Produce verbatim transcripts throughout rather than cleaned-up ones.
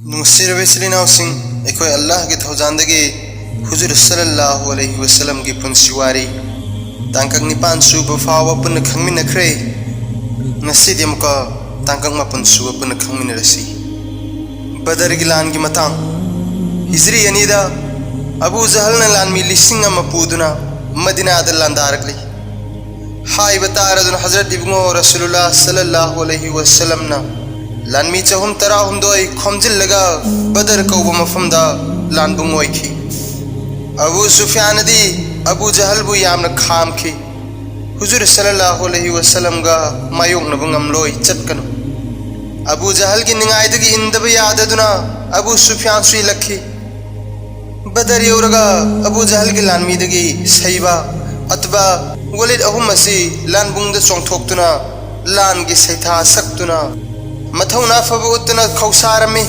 ꯅꯨꯡꯁꯤꯔꯕ ꯏꯆꯤꯜ ꯏꯅꯥꯎꯁꯤꯡ, ꯑꯩꯈꯣꯏ ꯑꯜꯂꯥꯍꯒꯤ ꯊꯧꯖꯥꯟꯗꯒꯤ ꯍꯨꯖꯨꯔ ꯁꯜꯂꯜꯂꯥꯍꯨ ꯑꯂꯩꯍꯤ ꯋꯥꯁꯜꯂꯝꯒꯤ ꯄꯨꯟꯁꯤ ꯋꯥꯔꯤ ꯇꯥꯡꯀꯛ ꯅꯤꯄꯥꯟ ꯁꯨꯕ ꯐꯥꯎꯕ ꯄꯨꯟꯅ ꯈꯪꯃꯤꯟꯅꯈ꯭ꯔꯦ꯫ ꯉꯁꯤꯗꯤ ꯑꯃꯨꯛꯀ ꯇꯥꯡꯀꯛ ꯃꯥꯄꯟ ꯁꯨꯕ ꯄꯨꯟꯅ ꯈꯪꯃꯤꯟꯅꯔꯁꯤ꯫ ꯕꯗꯔꯒꯤ ꯂꯥꯟꯒꯤ ꯃꯇꯥꯡ꯫ ꯍꯤꯖ꯭ꯔꯤ ꯑꯅꯤꯗ ꯑꯕꯨ ꯖꯍꯜꯅ ꯂꯥꯟꯃꯤ ꯂꯤꯁꯤꯡ ꯑꯃ ꯄꯨꯗꯨꯅ ꯃꯗꯤꯅꯥꯗ ꯂꯥꯟꯗꯥꯔꯛꯂꯤ꯫ ꯍꯥꯏꯕ ꯇꯥꯔꯗꯨꯅ ꯍꯖꯔꯠ ꯏꯕꯨꯡꯉꯣ ꯔꯁꯨꯂꯨꯜꯂꯥ ꯁꯜꯂꯜꯂꯥꯍꯨ ꯑꯂꯩꯍꯤ ꯋꯥꯁꯜꯂꯝꯅ ꯂꯥꯟꯃꯤ ꯆꯍꯨꯝ ꯇꯔꯥꯍꯨꯝꯗꯣꯏ ꯈꯣꯝꯖꯤꯜꯂꯒ ꯕꯗꯔ ꯀꯧꯕ ꯃꯐꯝꯗ ꯂꯥꯟꯕꯨꯡ ꯑꯣꯏꯈꯤ꯫ ꯑꯕꯨ ꯁꯨꯐꯤꯌꯥꯟꯅꯗꯤ ꯑꯕꯨ ꯖꯍꯜꯕꯨ ꯌꯥꯝꯅ ꯈꯥꯝꯈꯤ꯫ ꯍꯨꯖꯨꯔ ꯁꯜꯂꯜꯂꯥꯍꯨ ꯑꯂꯩꯍꯤ ꯋꯥꯁꯜꯂꯝꯒ ꯃꯥꯌꯣꯛꯅꯕ ꯉꯝꯂꯣꯏ, ꯆꯠꯀꯅꯨ꯫ Abu ꯖꯍꯜꯒꯤ ꯅꯤꯡꯉꯥꯏꯗꯒꯤ ꯏꯟꯗꯕ ꯌꯥꯗꯗꯨꯅ Abu ꯁꯨꯐꯤꯌꯥꯟꯁꯨ ꯏꯜꯂꯛꯈꯤ꯫ ꯕꯗꯔ ꯌꯧꯔꯒ ꯑꯕꯨ ꯖꯍꯜꯒꯤ ꯂꯥꯟꯃꯤꯗꯒꯤ ꯁꯩꯕ, ꯑꯠꯕ, ꯋꯂꯤꯗ ꯑꯍꯨꯝ ꯑꯁꯤ ꯂꯥꯟꯕꯨꯡꯗ ꯆꯣꯡꯊꯣꯛꯇꯨꯅ ꯂꯥꯟꯒꯤ ꯁꯩꯊꯥ ꯁꯛꯇꯨꯅ ꯃꯊꯧꯅꯥ ꯐꯕ ꯎꯠꯇꯨꯅ ꯈꯧꯁꯥꯔꯝꯃꯤ꯫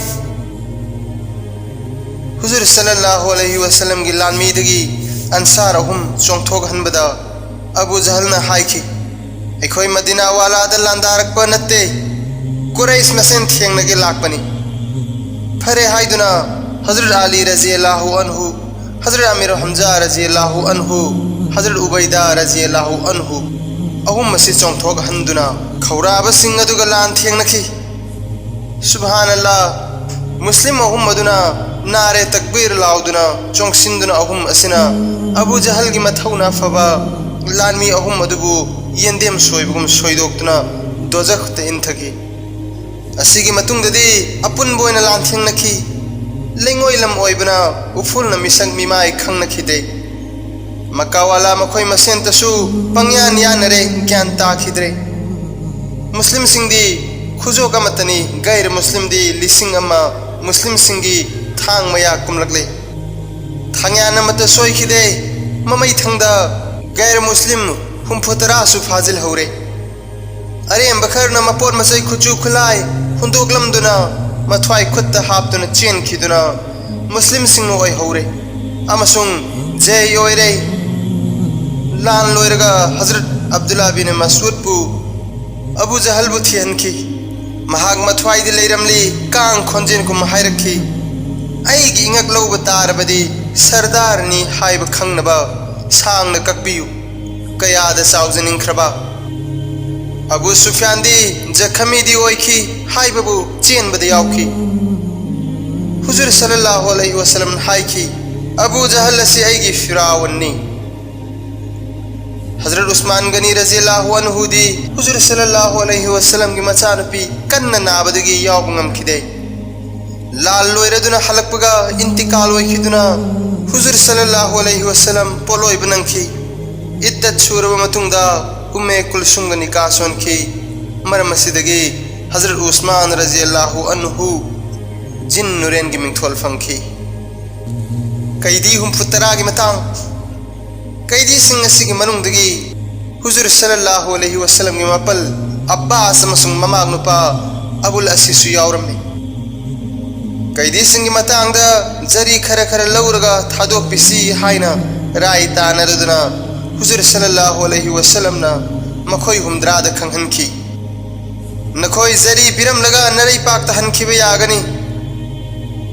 ꯍꯨꯖꯨꯔ ꯁꯜꯂꯜꯂꯥꯍꯨ ꯑꯂꯩꯍꯤ ꯋꯥꯁꯜꯂꯝꯒꯤ ꯂꯥꯟꯃꯤꯗꯒꯤ ꯑꯟꯁꯥꯔ ꯑꯍꯨꯝ ꯆꯣꯡꯊꯣꯛꯍꯟꯕꯗ ꯑꯕꯨ ꯖꯍꯜꯅ ꯍꯥꯏꯈꯤ, "ꯑꯩꯈꯣꯏ ꯃꯗꯤꯅꯥ ꯋꯥꯂꯥꯗ ꯂꯥꯟꯗꯥꯔꯛꯄ ꯅꯠꯇꯦ, ꯀꯨꯔꯩꯁ ꯃꯁꯦꯟ ꯊꯦꯡꯅꯒꯦ ꯂꯥꯛꯄꯅꯤ"꯫ ꯐꯔꯦ ꯍꯥꯏꯗꯨꯅ ꯍꯖꯔꯠ ꯑꯂꯤ ꯔꯖꯤꯌꯜꯂꯥꯍꯨ ꯑꯟꯍꯨ, ꯍꯖꯔꯠ ꯑꯃꯤꯔ ꯍꯝꯖꯥ ꯔꯖꯤꯌꯜꯂꯥꯍꯨ ꯑꯟꯍꯨ, ꯍꯖꯔꯠ ꯎꯕꯩꯗꯥ ꯔꯖꯤꯌꯜꯂꯥꯍꯨ ꯑꯟꯍꯨ ꯑꯍꯨꯝ ꯑꯁꯤ ꯆꯣꯡꯊꯣꯛꯍꯟꯗꯨꯅ ꯈꯧꯔꯥꯕꯁꯤꯡ ꯑꯗꯨꯒ ꯂꯥꯟ ꯊꯦꯡꯅꯈꯤ꯫ ꯁꯨꯕꯍꯥꯅꯜꯂꯥ! ꯃꯨꯁꯂꯤꯝ ꯑꯍꯨꯝ ꯑꯗꯨꯅ ꯅꯥꯔꯦ ꯇꯛꯕꯤꯔ ꯂꯥꯎꯗꯨꯅ ꯆꯣꯡꯁꯤꯟꯗꯨꯅ ꯑꯍꯨꯝ ꯑꯁꯤꯅ ꯑꯕꯨ ꯖꯍꯜꯒꯤ ꯃꯊꯧꯅꯥ ꯐꯕ ꯂꯥꯟꯃꯤ ꯑꯍꯨꯝ ꯑꯗꯨꯕꯨ ꯌꯦꯟꯗꯦꯝ ꯁꯣꯏꯕꯒꯨꯝ ꯁꯣꯏꯗꯣꯛꯇꯨꯅ ꯗꯣꯖꯈꯇ ꯏꯟꯊꯈꯤ꯫ ꯑꯁꯤꯒꯤ ꯃꯇꯨꯡꯗꯗꯤ ꯑꯄꯨꯟꯕ ꯑꯣꯏꯅ ꯂꯥꯟꯊꯦꯡꯅꯈꯤ꯫ ꯂꯩꯉꯣꯏ ꯂꯝ ꯑꯣꯏꯕꯅ ꯎꯐꯨꯜꯅ ꯃꯤꯁꯛ ꯃꯤꯃꯥꯏ ꯈꯪꯅꯈꯤꯗꯦ꯫ ꯃꯀꯥꯋꯥꯂꯥ ꯃꯈꯣꯏ ꯃꯁꯦꯟꯇꯁꯨ ꯄꯪꯌꯥꯟ ꯌꯥꯟꯅꯔꯦ, ꯒ꯭ꯌꯥꯟ ꯇꯥꯈꯤꯗ꯭ꯔꯦ꯫ ꯃꯨꯁꯂꯤꯝꯁꯤꯡꯗꯤ ꯈꯨꯖꯣꯛ ꯑꯃꯠꯇꯅꯤ, ꯒꯩꯔ ꯃꯨꯁꯂꯤꯝꯗꯤ ꯂꯤꯁꯤꯡ ꯑꯃ, ꯃꯨꯁꯂꯤꯝꯁꯤꯡꯒꯤ ꯊꯥꯡ ꯃꯌꯥ ꯀꯨꯝꯂꯛꯂꯦ꯫ ꯊꯥꯡꯌꯥꯟ ꯑꯃꯠꯇ ꯁꯣꯏꯈꯤꯗꯦ꯫ ꯃꯃꯩ ꯊꯪꯗ ꯒꯩꯔ ꯃꯨꯁꯂꯤꯝ ꯍꯨꯝꯐꯨ ꯇꯔꯥꯁꯨ ꯐꯥꯖꯤꯜꯍꯧꯔꯦ꯫ ꯑꯔꯦꯝꯕ ꯈꯔꯅ ꯃꯄꯣꯠ ꯃꯆꯩ ꯈꯨꯠꯁꯨ ꯈꯨꯠꯂꯥꯏ ꯍꯨꯟꯗꯣꯛꯂꯝꯗꯨꯅ ꯃꯊ꯭ꯋꯥꯏ ꯈꯨꯠꯇ ꯍꯥꯞꯇꯨꯅ ꯆꯦꯟꯈꯤꯗꯨꯅ ꯃꯨꯁꯂꯤꯝꯁꯤꯡꯅ ꯑꯣꯏꯍꯧꯔꯦ ꯑꯃꯁꯨꯡ ꯖꯩ ꯑꯣꯏꯔꯦ꯫ ꯂꯥꯟ ꯂꯣꯏꯔꯒ ꯍꯖꯔꯠ ꯑꯕꯗꯨꯜꯂꯥ ꯕꯤꯟ ꯃꯁꯎꯗꯄꯨ ꯑꯕꯨ ꯖꯍꯜꯕꯨ ꯊꯤꯍꯟꯈꯤ꯫ ꯃꯍꯥꯛ ꯃꯊ꯭ꯋꯥꯏꯗ ꯂꯩꯔꯝꯂꯤ꯫ ꯀꯥꯡ ꯈꯣꯟꯖꯦꯜꯒꯨꯝ ꯍꯥꯏꯔꯛꯈꯤ, "ꯑꯩꯒꯤ ꯏꯉꯛ ꯂꯧꯕ ꯇꯥꯔꯕꯗꯤ ꯁꯔꯗꯥꯔꯅꯤ ꯍꯥꯏꯕ ꯈꯪꯅꯕ ꯁꯥꯡꯅ ꯀꯛꯄꯤꯌꯨ꯫ ꯀꯌꯥꯗ ꯆꯥꯎꯖꯅꯤꯡꯈ꯭ꯔꯕ!" ꯑꯕꯨ ꯁꯨꯐꯤꯌꯥꯟꯗꯤ ꯖꯈꯃꯤꯗꯤ ꯑꯣꯏꯈꯤ ꯍꯥꯏꯕꯕꯨ ꯆꯦꯟꯕꯗ ꯌꯥꯎꯈꯤ꯫ ꯍꯨꯖꯨꯔ ꯁꯜꯂꯜꯂꯥꯍꯨ ꯑꯂꯩꯍꯤ ꯋꯁꯜꯂꯝꯅ ꯍꯥꯏꯈꯤ, "ꯑꯕꯨ ꯖꯍꯜ ꯑꯁꯤ ꯑꯩꯒꯤ ꯐꯤꯔꯥꯎꯟꯅꯤ꯫" ꯍꯖꯔꯠ ꯎꯁꯃꯥꯟ ꯒꯅꯤ ꯔꯖꯤꯌꯜꯂꯥꯍꯨ ꯑꯟꯍꯨꯗꯤ ꯍꯨꯖꯨꯔ ꯁꯜꯂꯜꯂꯥꯍꯨ ꯑꯂꯩꯍꯤ ꯋꯁꯜꯂꯝꯒꯤ ꯃꯆꯥꯅꯨꯄꯤ ꯀꯟꯅ ꯅꯥꯕꯗꯒꯤ ꯌꯥꯎꯕ ꯉꯝꯈꯤꯗꯦ꯫ ꯂꯥꯜ ꯂꯣꯏꯔꯗꯨꯅ ꯍꯜꯂꯛꯄꯒ ꯏꯟꯇꯤꯀꯥꯜ ꯑꯣꯏꯈꯤꯗꯨꯅ ꯍꯨꯖꯨꯔ ꯁꯜꯂꯜꯂꯥꯍꯨ ꯑꯂꯩꯍꯤ ꯋꯁꯜꯂꯝ ꯄꯣꯠꯂꯣꯏꯕ ꯅꯪꯈꯤ꯫ ꯏꯠꯇꯠ ꯁꯨꯔꯕ ꯃꯇꯨꯡꯗ ꯎꯝꯃꯦ ꯀꯨꯜꯁꯨꯝꯒ ꯅꯤꯀꯥ ꯁꯣꯟꯈꯤ꯫ ꯃꯔꯝ ꯑꯁꯤꯗꯒꯤ ꯍꯖꯔꯠ ꯎꯁꯃꯥꯟ ꯔꯖꯤꯌꯜꯂꯥꯍꯨ ꯑꯟꯍꯨ ꯖꯤꯟ ꯅꯨꯔꯦꯟꯒꯤ ꯃꯤꯡꯊꯣꯜ ꯐꯪꯈꯤ꯫ ꯀꯩꯗꯤ ꯍꯨꯝꯐꯨ ꯇꯔꯥꯒꯤ ꯃꯇꯥꯡ꯫ ꯀꯩꯗꯤꯁꯤꯡ ꯑꯁꯤꯒꯤ ꯃꯅꯨꯡꯗꯒꯤ ꯍꯨꯖꯨꯔ ꯁꯜꯂꯜꯂꯥꯍꯨ ꯑꯂꯩꯍꯤ ꯋꯁꯜꯂꯝꯒꯤ ꯃꯄꯜ ꯑꯕ꯭ꯕꯥꯁ ꯑꯃꯁꯨꯡ ꯃꯃꯥꯛ ꯅꯨꯄꯥ ꯑꯕꯨꯜ ꯑꯁꯤꯁꯨ ꯌꯥꯎꯔꯝꯃꯤ꯫ ꯀꯩꯗꯤꯁꯤꯡꯒꯤ ꯃꯇꯥꯡꯗ ꯖꯔꯤ ꯈꯔ ꯈꯔ ꯂꯧꯔꯒ ꯊꯥꯗꯣꯛꯄꯤꯁꯤ ꯍꯥꯏꯅ ꯔꯥꯏ ꯇꯥꯅꯔꯗꯨꯅ ꯍꯨꯖꯨꯔ ꯁꯜꯂꯜꯂꯥꯍꯨ ꯑꯂꯩꯍꯤ ꯋꯁꯜꯂꯝꯅ ꯃꯈꯣꯏ ꯍꯨꯝꯗ꯭ꯔꯥꯗ ꯈꯪꯍꯟꯈꯤ꯫ "ꯅꯈꯣꯏ ꯖꯔꯤ ꯄꯤꯔꯝꯂꯒ ꯅꯔꯩꯄꯥꯛꯇ ꯍꯟꯈꯤꯕ ꯌꯥꯒꯅꯤ꯫"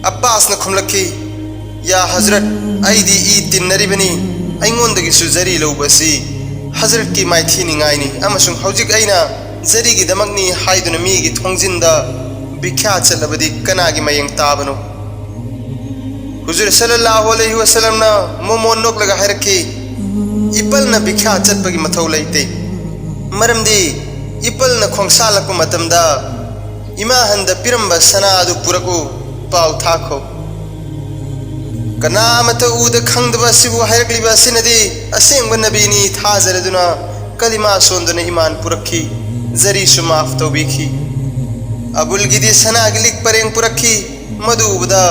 ꯑꯕ꯭ꯕꯥꯁꯅ ꯈꯨꯝꯂꯛꯈꯤ, "ꯌꯥ ꯍꯖꯔꯠ, ꯑꯩꯗꯤ ꯏ ꯇꯤꯟꯅꯔꯤꯕꯅꯤ꯫ ꯑꯩꯉꯣꯟꯗꯒꯤꯁꯨ ꯖꯔꯤ ꯂꯧꯕ ꯑꯁꯤ ꯍꯖꯔꯠꯀꯤ ꯃꯥꯏꯊꯤꯅꯤꯡꯉꯥꯏꯅꯤ, ꯑꯃꯁꯨꯡ ꯍꯧꯖꯤꯛ ꯑꯩꯅ ꯖꯔꯤꯒꯤꯗꯃꯛꯅꯤ ꯍꯥꯏꯗꯨꯅ ꯃꯤꯒꯤ ꯊꯣꯡꯖꯤꯟꯗ ꯚꯤꯈ꯭ꯌꯥ ꯆꯠꯂꯕꯗꯤ ꯀꯅꯥꯒꯤ ꯃꯌꯦꯡ ꯇꯥꯕꯅꯣ?" ꯍꯨꯖꯨꯔ ꯁꯜꯂꯜꯂꯥꯍꯨ ꯑꯂꯩꯍꯤ ꯋꯁꯜꯂꯝꯅ ꯃꯣꯃꯣꯟ ꯅꯣꯛꯂꯒ ꯍꯥꯏꯔꯛꯈꯤ, "ꯏꯄꯜꯅ ꯚꯤꯈ꯭ꯌꯥ ꯆꯠꯄꯒꯤ ꯃꯊꯧ ꯂꯩꯇꯦ, ꯃꯔꯝꯗꯤ ꯏꯄꯜꯅ ꯈꯣꯡꯁꯥꯜꯂꯛꯄ ꯃꯇꯝꯗ ꯏꯃꯥꯍꯟꯗ ꯄꯤꯔꯝꯕ ꯁꯅꯥ ꯑꯗꯨ ꯄꯨꯔꯛꯎ, ꯄꯥꯎ ꯊꯥꯈꯣ꯫" ꯀꯅꯥ ꯑꯃꯠꯇ ꯎꯗ ꯈꯪꯗꯕ ꯑꯁꯤꯕꯨ ꯍꯥꯏꯔꯛꯂꯤꯕ ꯑꯁꯤꯅꯗꯤ ꯑꯁꯦꯡꯕ ꯅꯕꯤꯅꯤ ꯊꯥꯖꯔꯗꯨꯅ ꯀꯂꯤꯃꯥ ꯁꯣꯟꯗꯨꯅ ꯏꯃꯥꯟ ꯄꯨꯔꯛꯈꯤ꯫ ꯖꯔꯤꯁꯨ ꯃꯥꯐ ꯇꯧꯕꯤꯈꯤ꯫ ꯑꯕꯨꯜꯒꯤꯗꯤ ꯁꯅꯥꯒꯤ ꯂꯤꯛ ꯄꯔꯦꯡ ꯄꯨꯔꯛꯈꯤ꯫ ꯃꯗꯨ ꯎꯕꯗ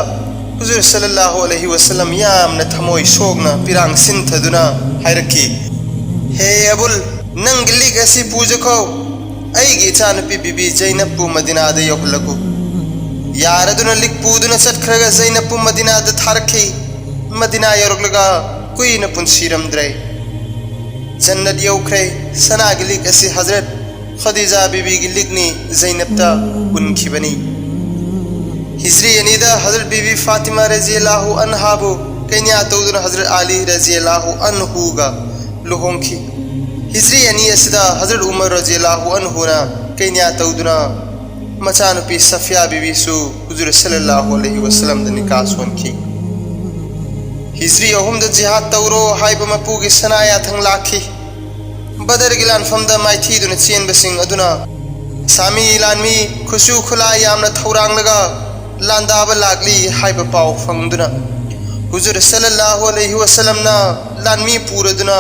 ꯍꯨꯖꯨꯔ ꯁꯜꯂꯜꯂꯥꯍꯨ ꯑꯂꯩꯍꯤ ꯋꯁꯜꯂꯝ ꯌꯥꯝꯅ ꯊꯃꯣꯏ ꯁꯣꯛꯅ ꯄꯤꯔꯥꯡ ꯁꯤꯟꯊꯗꯨꯅ ꯍꯥꯏꯔꯛꯈꯤ, "ꯍꯦ ꯑꯕꯨꯜ, ꯅꯪꯒꯤ ꯂꯤꯛ ꯑꯁꯤ ꯄꯨꯖꯈꯣ꯫ ꯑꯩꯒꯤ ꯏꯆꯥꯅꯨꯄꯤ ꯕꯤꯕꯤ ꯖꯩꯅꯕꯄꯨ ꯃꯗꯤꯅꯥꯗ ꯌꯧꯍꯜꯂꯛꯎ꯫" ꯌꯥꯔꯗꯨꯅ ꯂꯤꯛ ꯄꯨꯗꯨꯅ ꯆꯠꯈ꯭ꯔꯒ ꯖꯩꯅꯕꯄꯨ ꯃꯗꯤꯅꯥꯗ ꯊꯥꯔꯛꯈꯤ꯫ ꯃꯗꯤꯅꯥ ꯌꯧꯔꯛꯂꯒ ꯀꯨꯏꯅ ꯄꯨꯟꯁꯤꯔꯝꯗ꯭ꯔꯦ꯫ ꯖꯟꯅꯠ ꯌꯧꯈ꯭ꯔꯦ꯫ ꯁꯅꯥꯒꯤ ꯂꯤꯛ ꯑꯁꯤ ꯍꯖꯔꯠ ꯈꯗꯤꯖꯥ ꯕꯤꯕꯤꯒꯤ ꯂꯤꯛꯅꯤ ꯖꯩꯅꯕꯇ ꯎꯟꯈꯤꯕꯅꯤ꯫ ꯍꯤꯖ꯭ꯔꯤ ꯑꯅꯤꯗ ꯍꯖꯔꯠ ꯕꯤꯕꯤ ꯐꯥꯇꯤꯃꯥ ꯔꯖꯤꯌꯜꯂꯥꯍꯨ ꯑꯟꯍꯥꯕꯨ ꯀꯩꯅ꯭ꯌꯥ ꯇꯧꯗꯨꯅ ꯍꯖꯔꯠ ꯑꯂꯤ ꯔꯖꯤꯌꯜꯂꯥꯍꯨ ꯑꯟꯍꯨꯒ ꯂꯨꯍꯣꯡꯈꯤ꯫ ꯍꯤꯖ꯭ꯔꯤ ꯑꯅꯤ ꯑꯁꯤꯗ ꯍꯖꯔꯠ ꯎꯃꯔ ꯔꯖꯤꯌꯜꯂꯥꯍꯨ ꯑꯟꯍꯨꯅ ꯀꯩꯅ꯭ꯌꯥ ꯇꯧꯗꯨꯅ ꯃꯆꯥꯅꯨꯄꯤ ꯁꯐꯤꯌꯥ ꯕꯤꯕꯤꯁꯨ ꯍꯨꯖꯨꯔ ꯁꯜꯂꯜꯂꯥꯍꯨ ꯑꯂꯩꯍꯤ ꯋꯁꯜꯂꯝꯗ ꯅꯤꯀꯥ ꯁꯣꯟꯈꯤ꯫ ꯍꯤꯖ꯭ꯔꯤ ꯑꯍꯨꯝꯗ ꯖꯤꯍꯥꯗ ꯇꯧꯔꯣ ꯍꯥꯏꯕ ꯃꯄꯨꯒꯤ ꯁꯅꯥ ꯌꯥꯊꯪ ꯂꯥꯛꯈꯤ꯫ ꯕꯗꯔꯒꯤ ꯂꯥꯟꯐꯝꯗ ꯃꯥꯏꯊꯤꯗꯨꯅ ꯆꯦꯟꯕꯁꯤꯡ ꯑꯗꯨꯅ ꯁꯥꯃꯤ ꯂꯥꯟꯃꯤ ꯈꯨꯠꯁꯨ ꯈꯨꯠꯂꯥꯏ ꯌꯥꯝꯅ ꯊꯧꯔꯥꯡꯂꯒ ꯂꯥꯟꯗꯥꯕ ꯂꯥꯛꯂꯤ ꯍꯥꯏꯕ ꯄꯥꯎ ꯐꯪꯗꯨꯅ ꯍꯨꯖꯨꯔ ꯁꯜꯂꯜꯂꯥꯍꯨ ꯑꯂꯩꯍꯤ ꯋꯁꯜꯂꯝꯅ ꯂꯥꯟꯃꯤ ꯄꯨꯔꯗꯨꯅ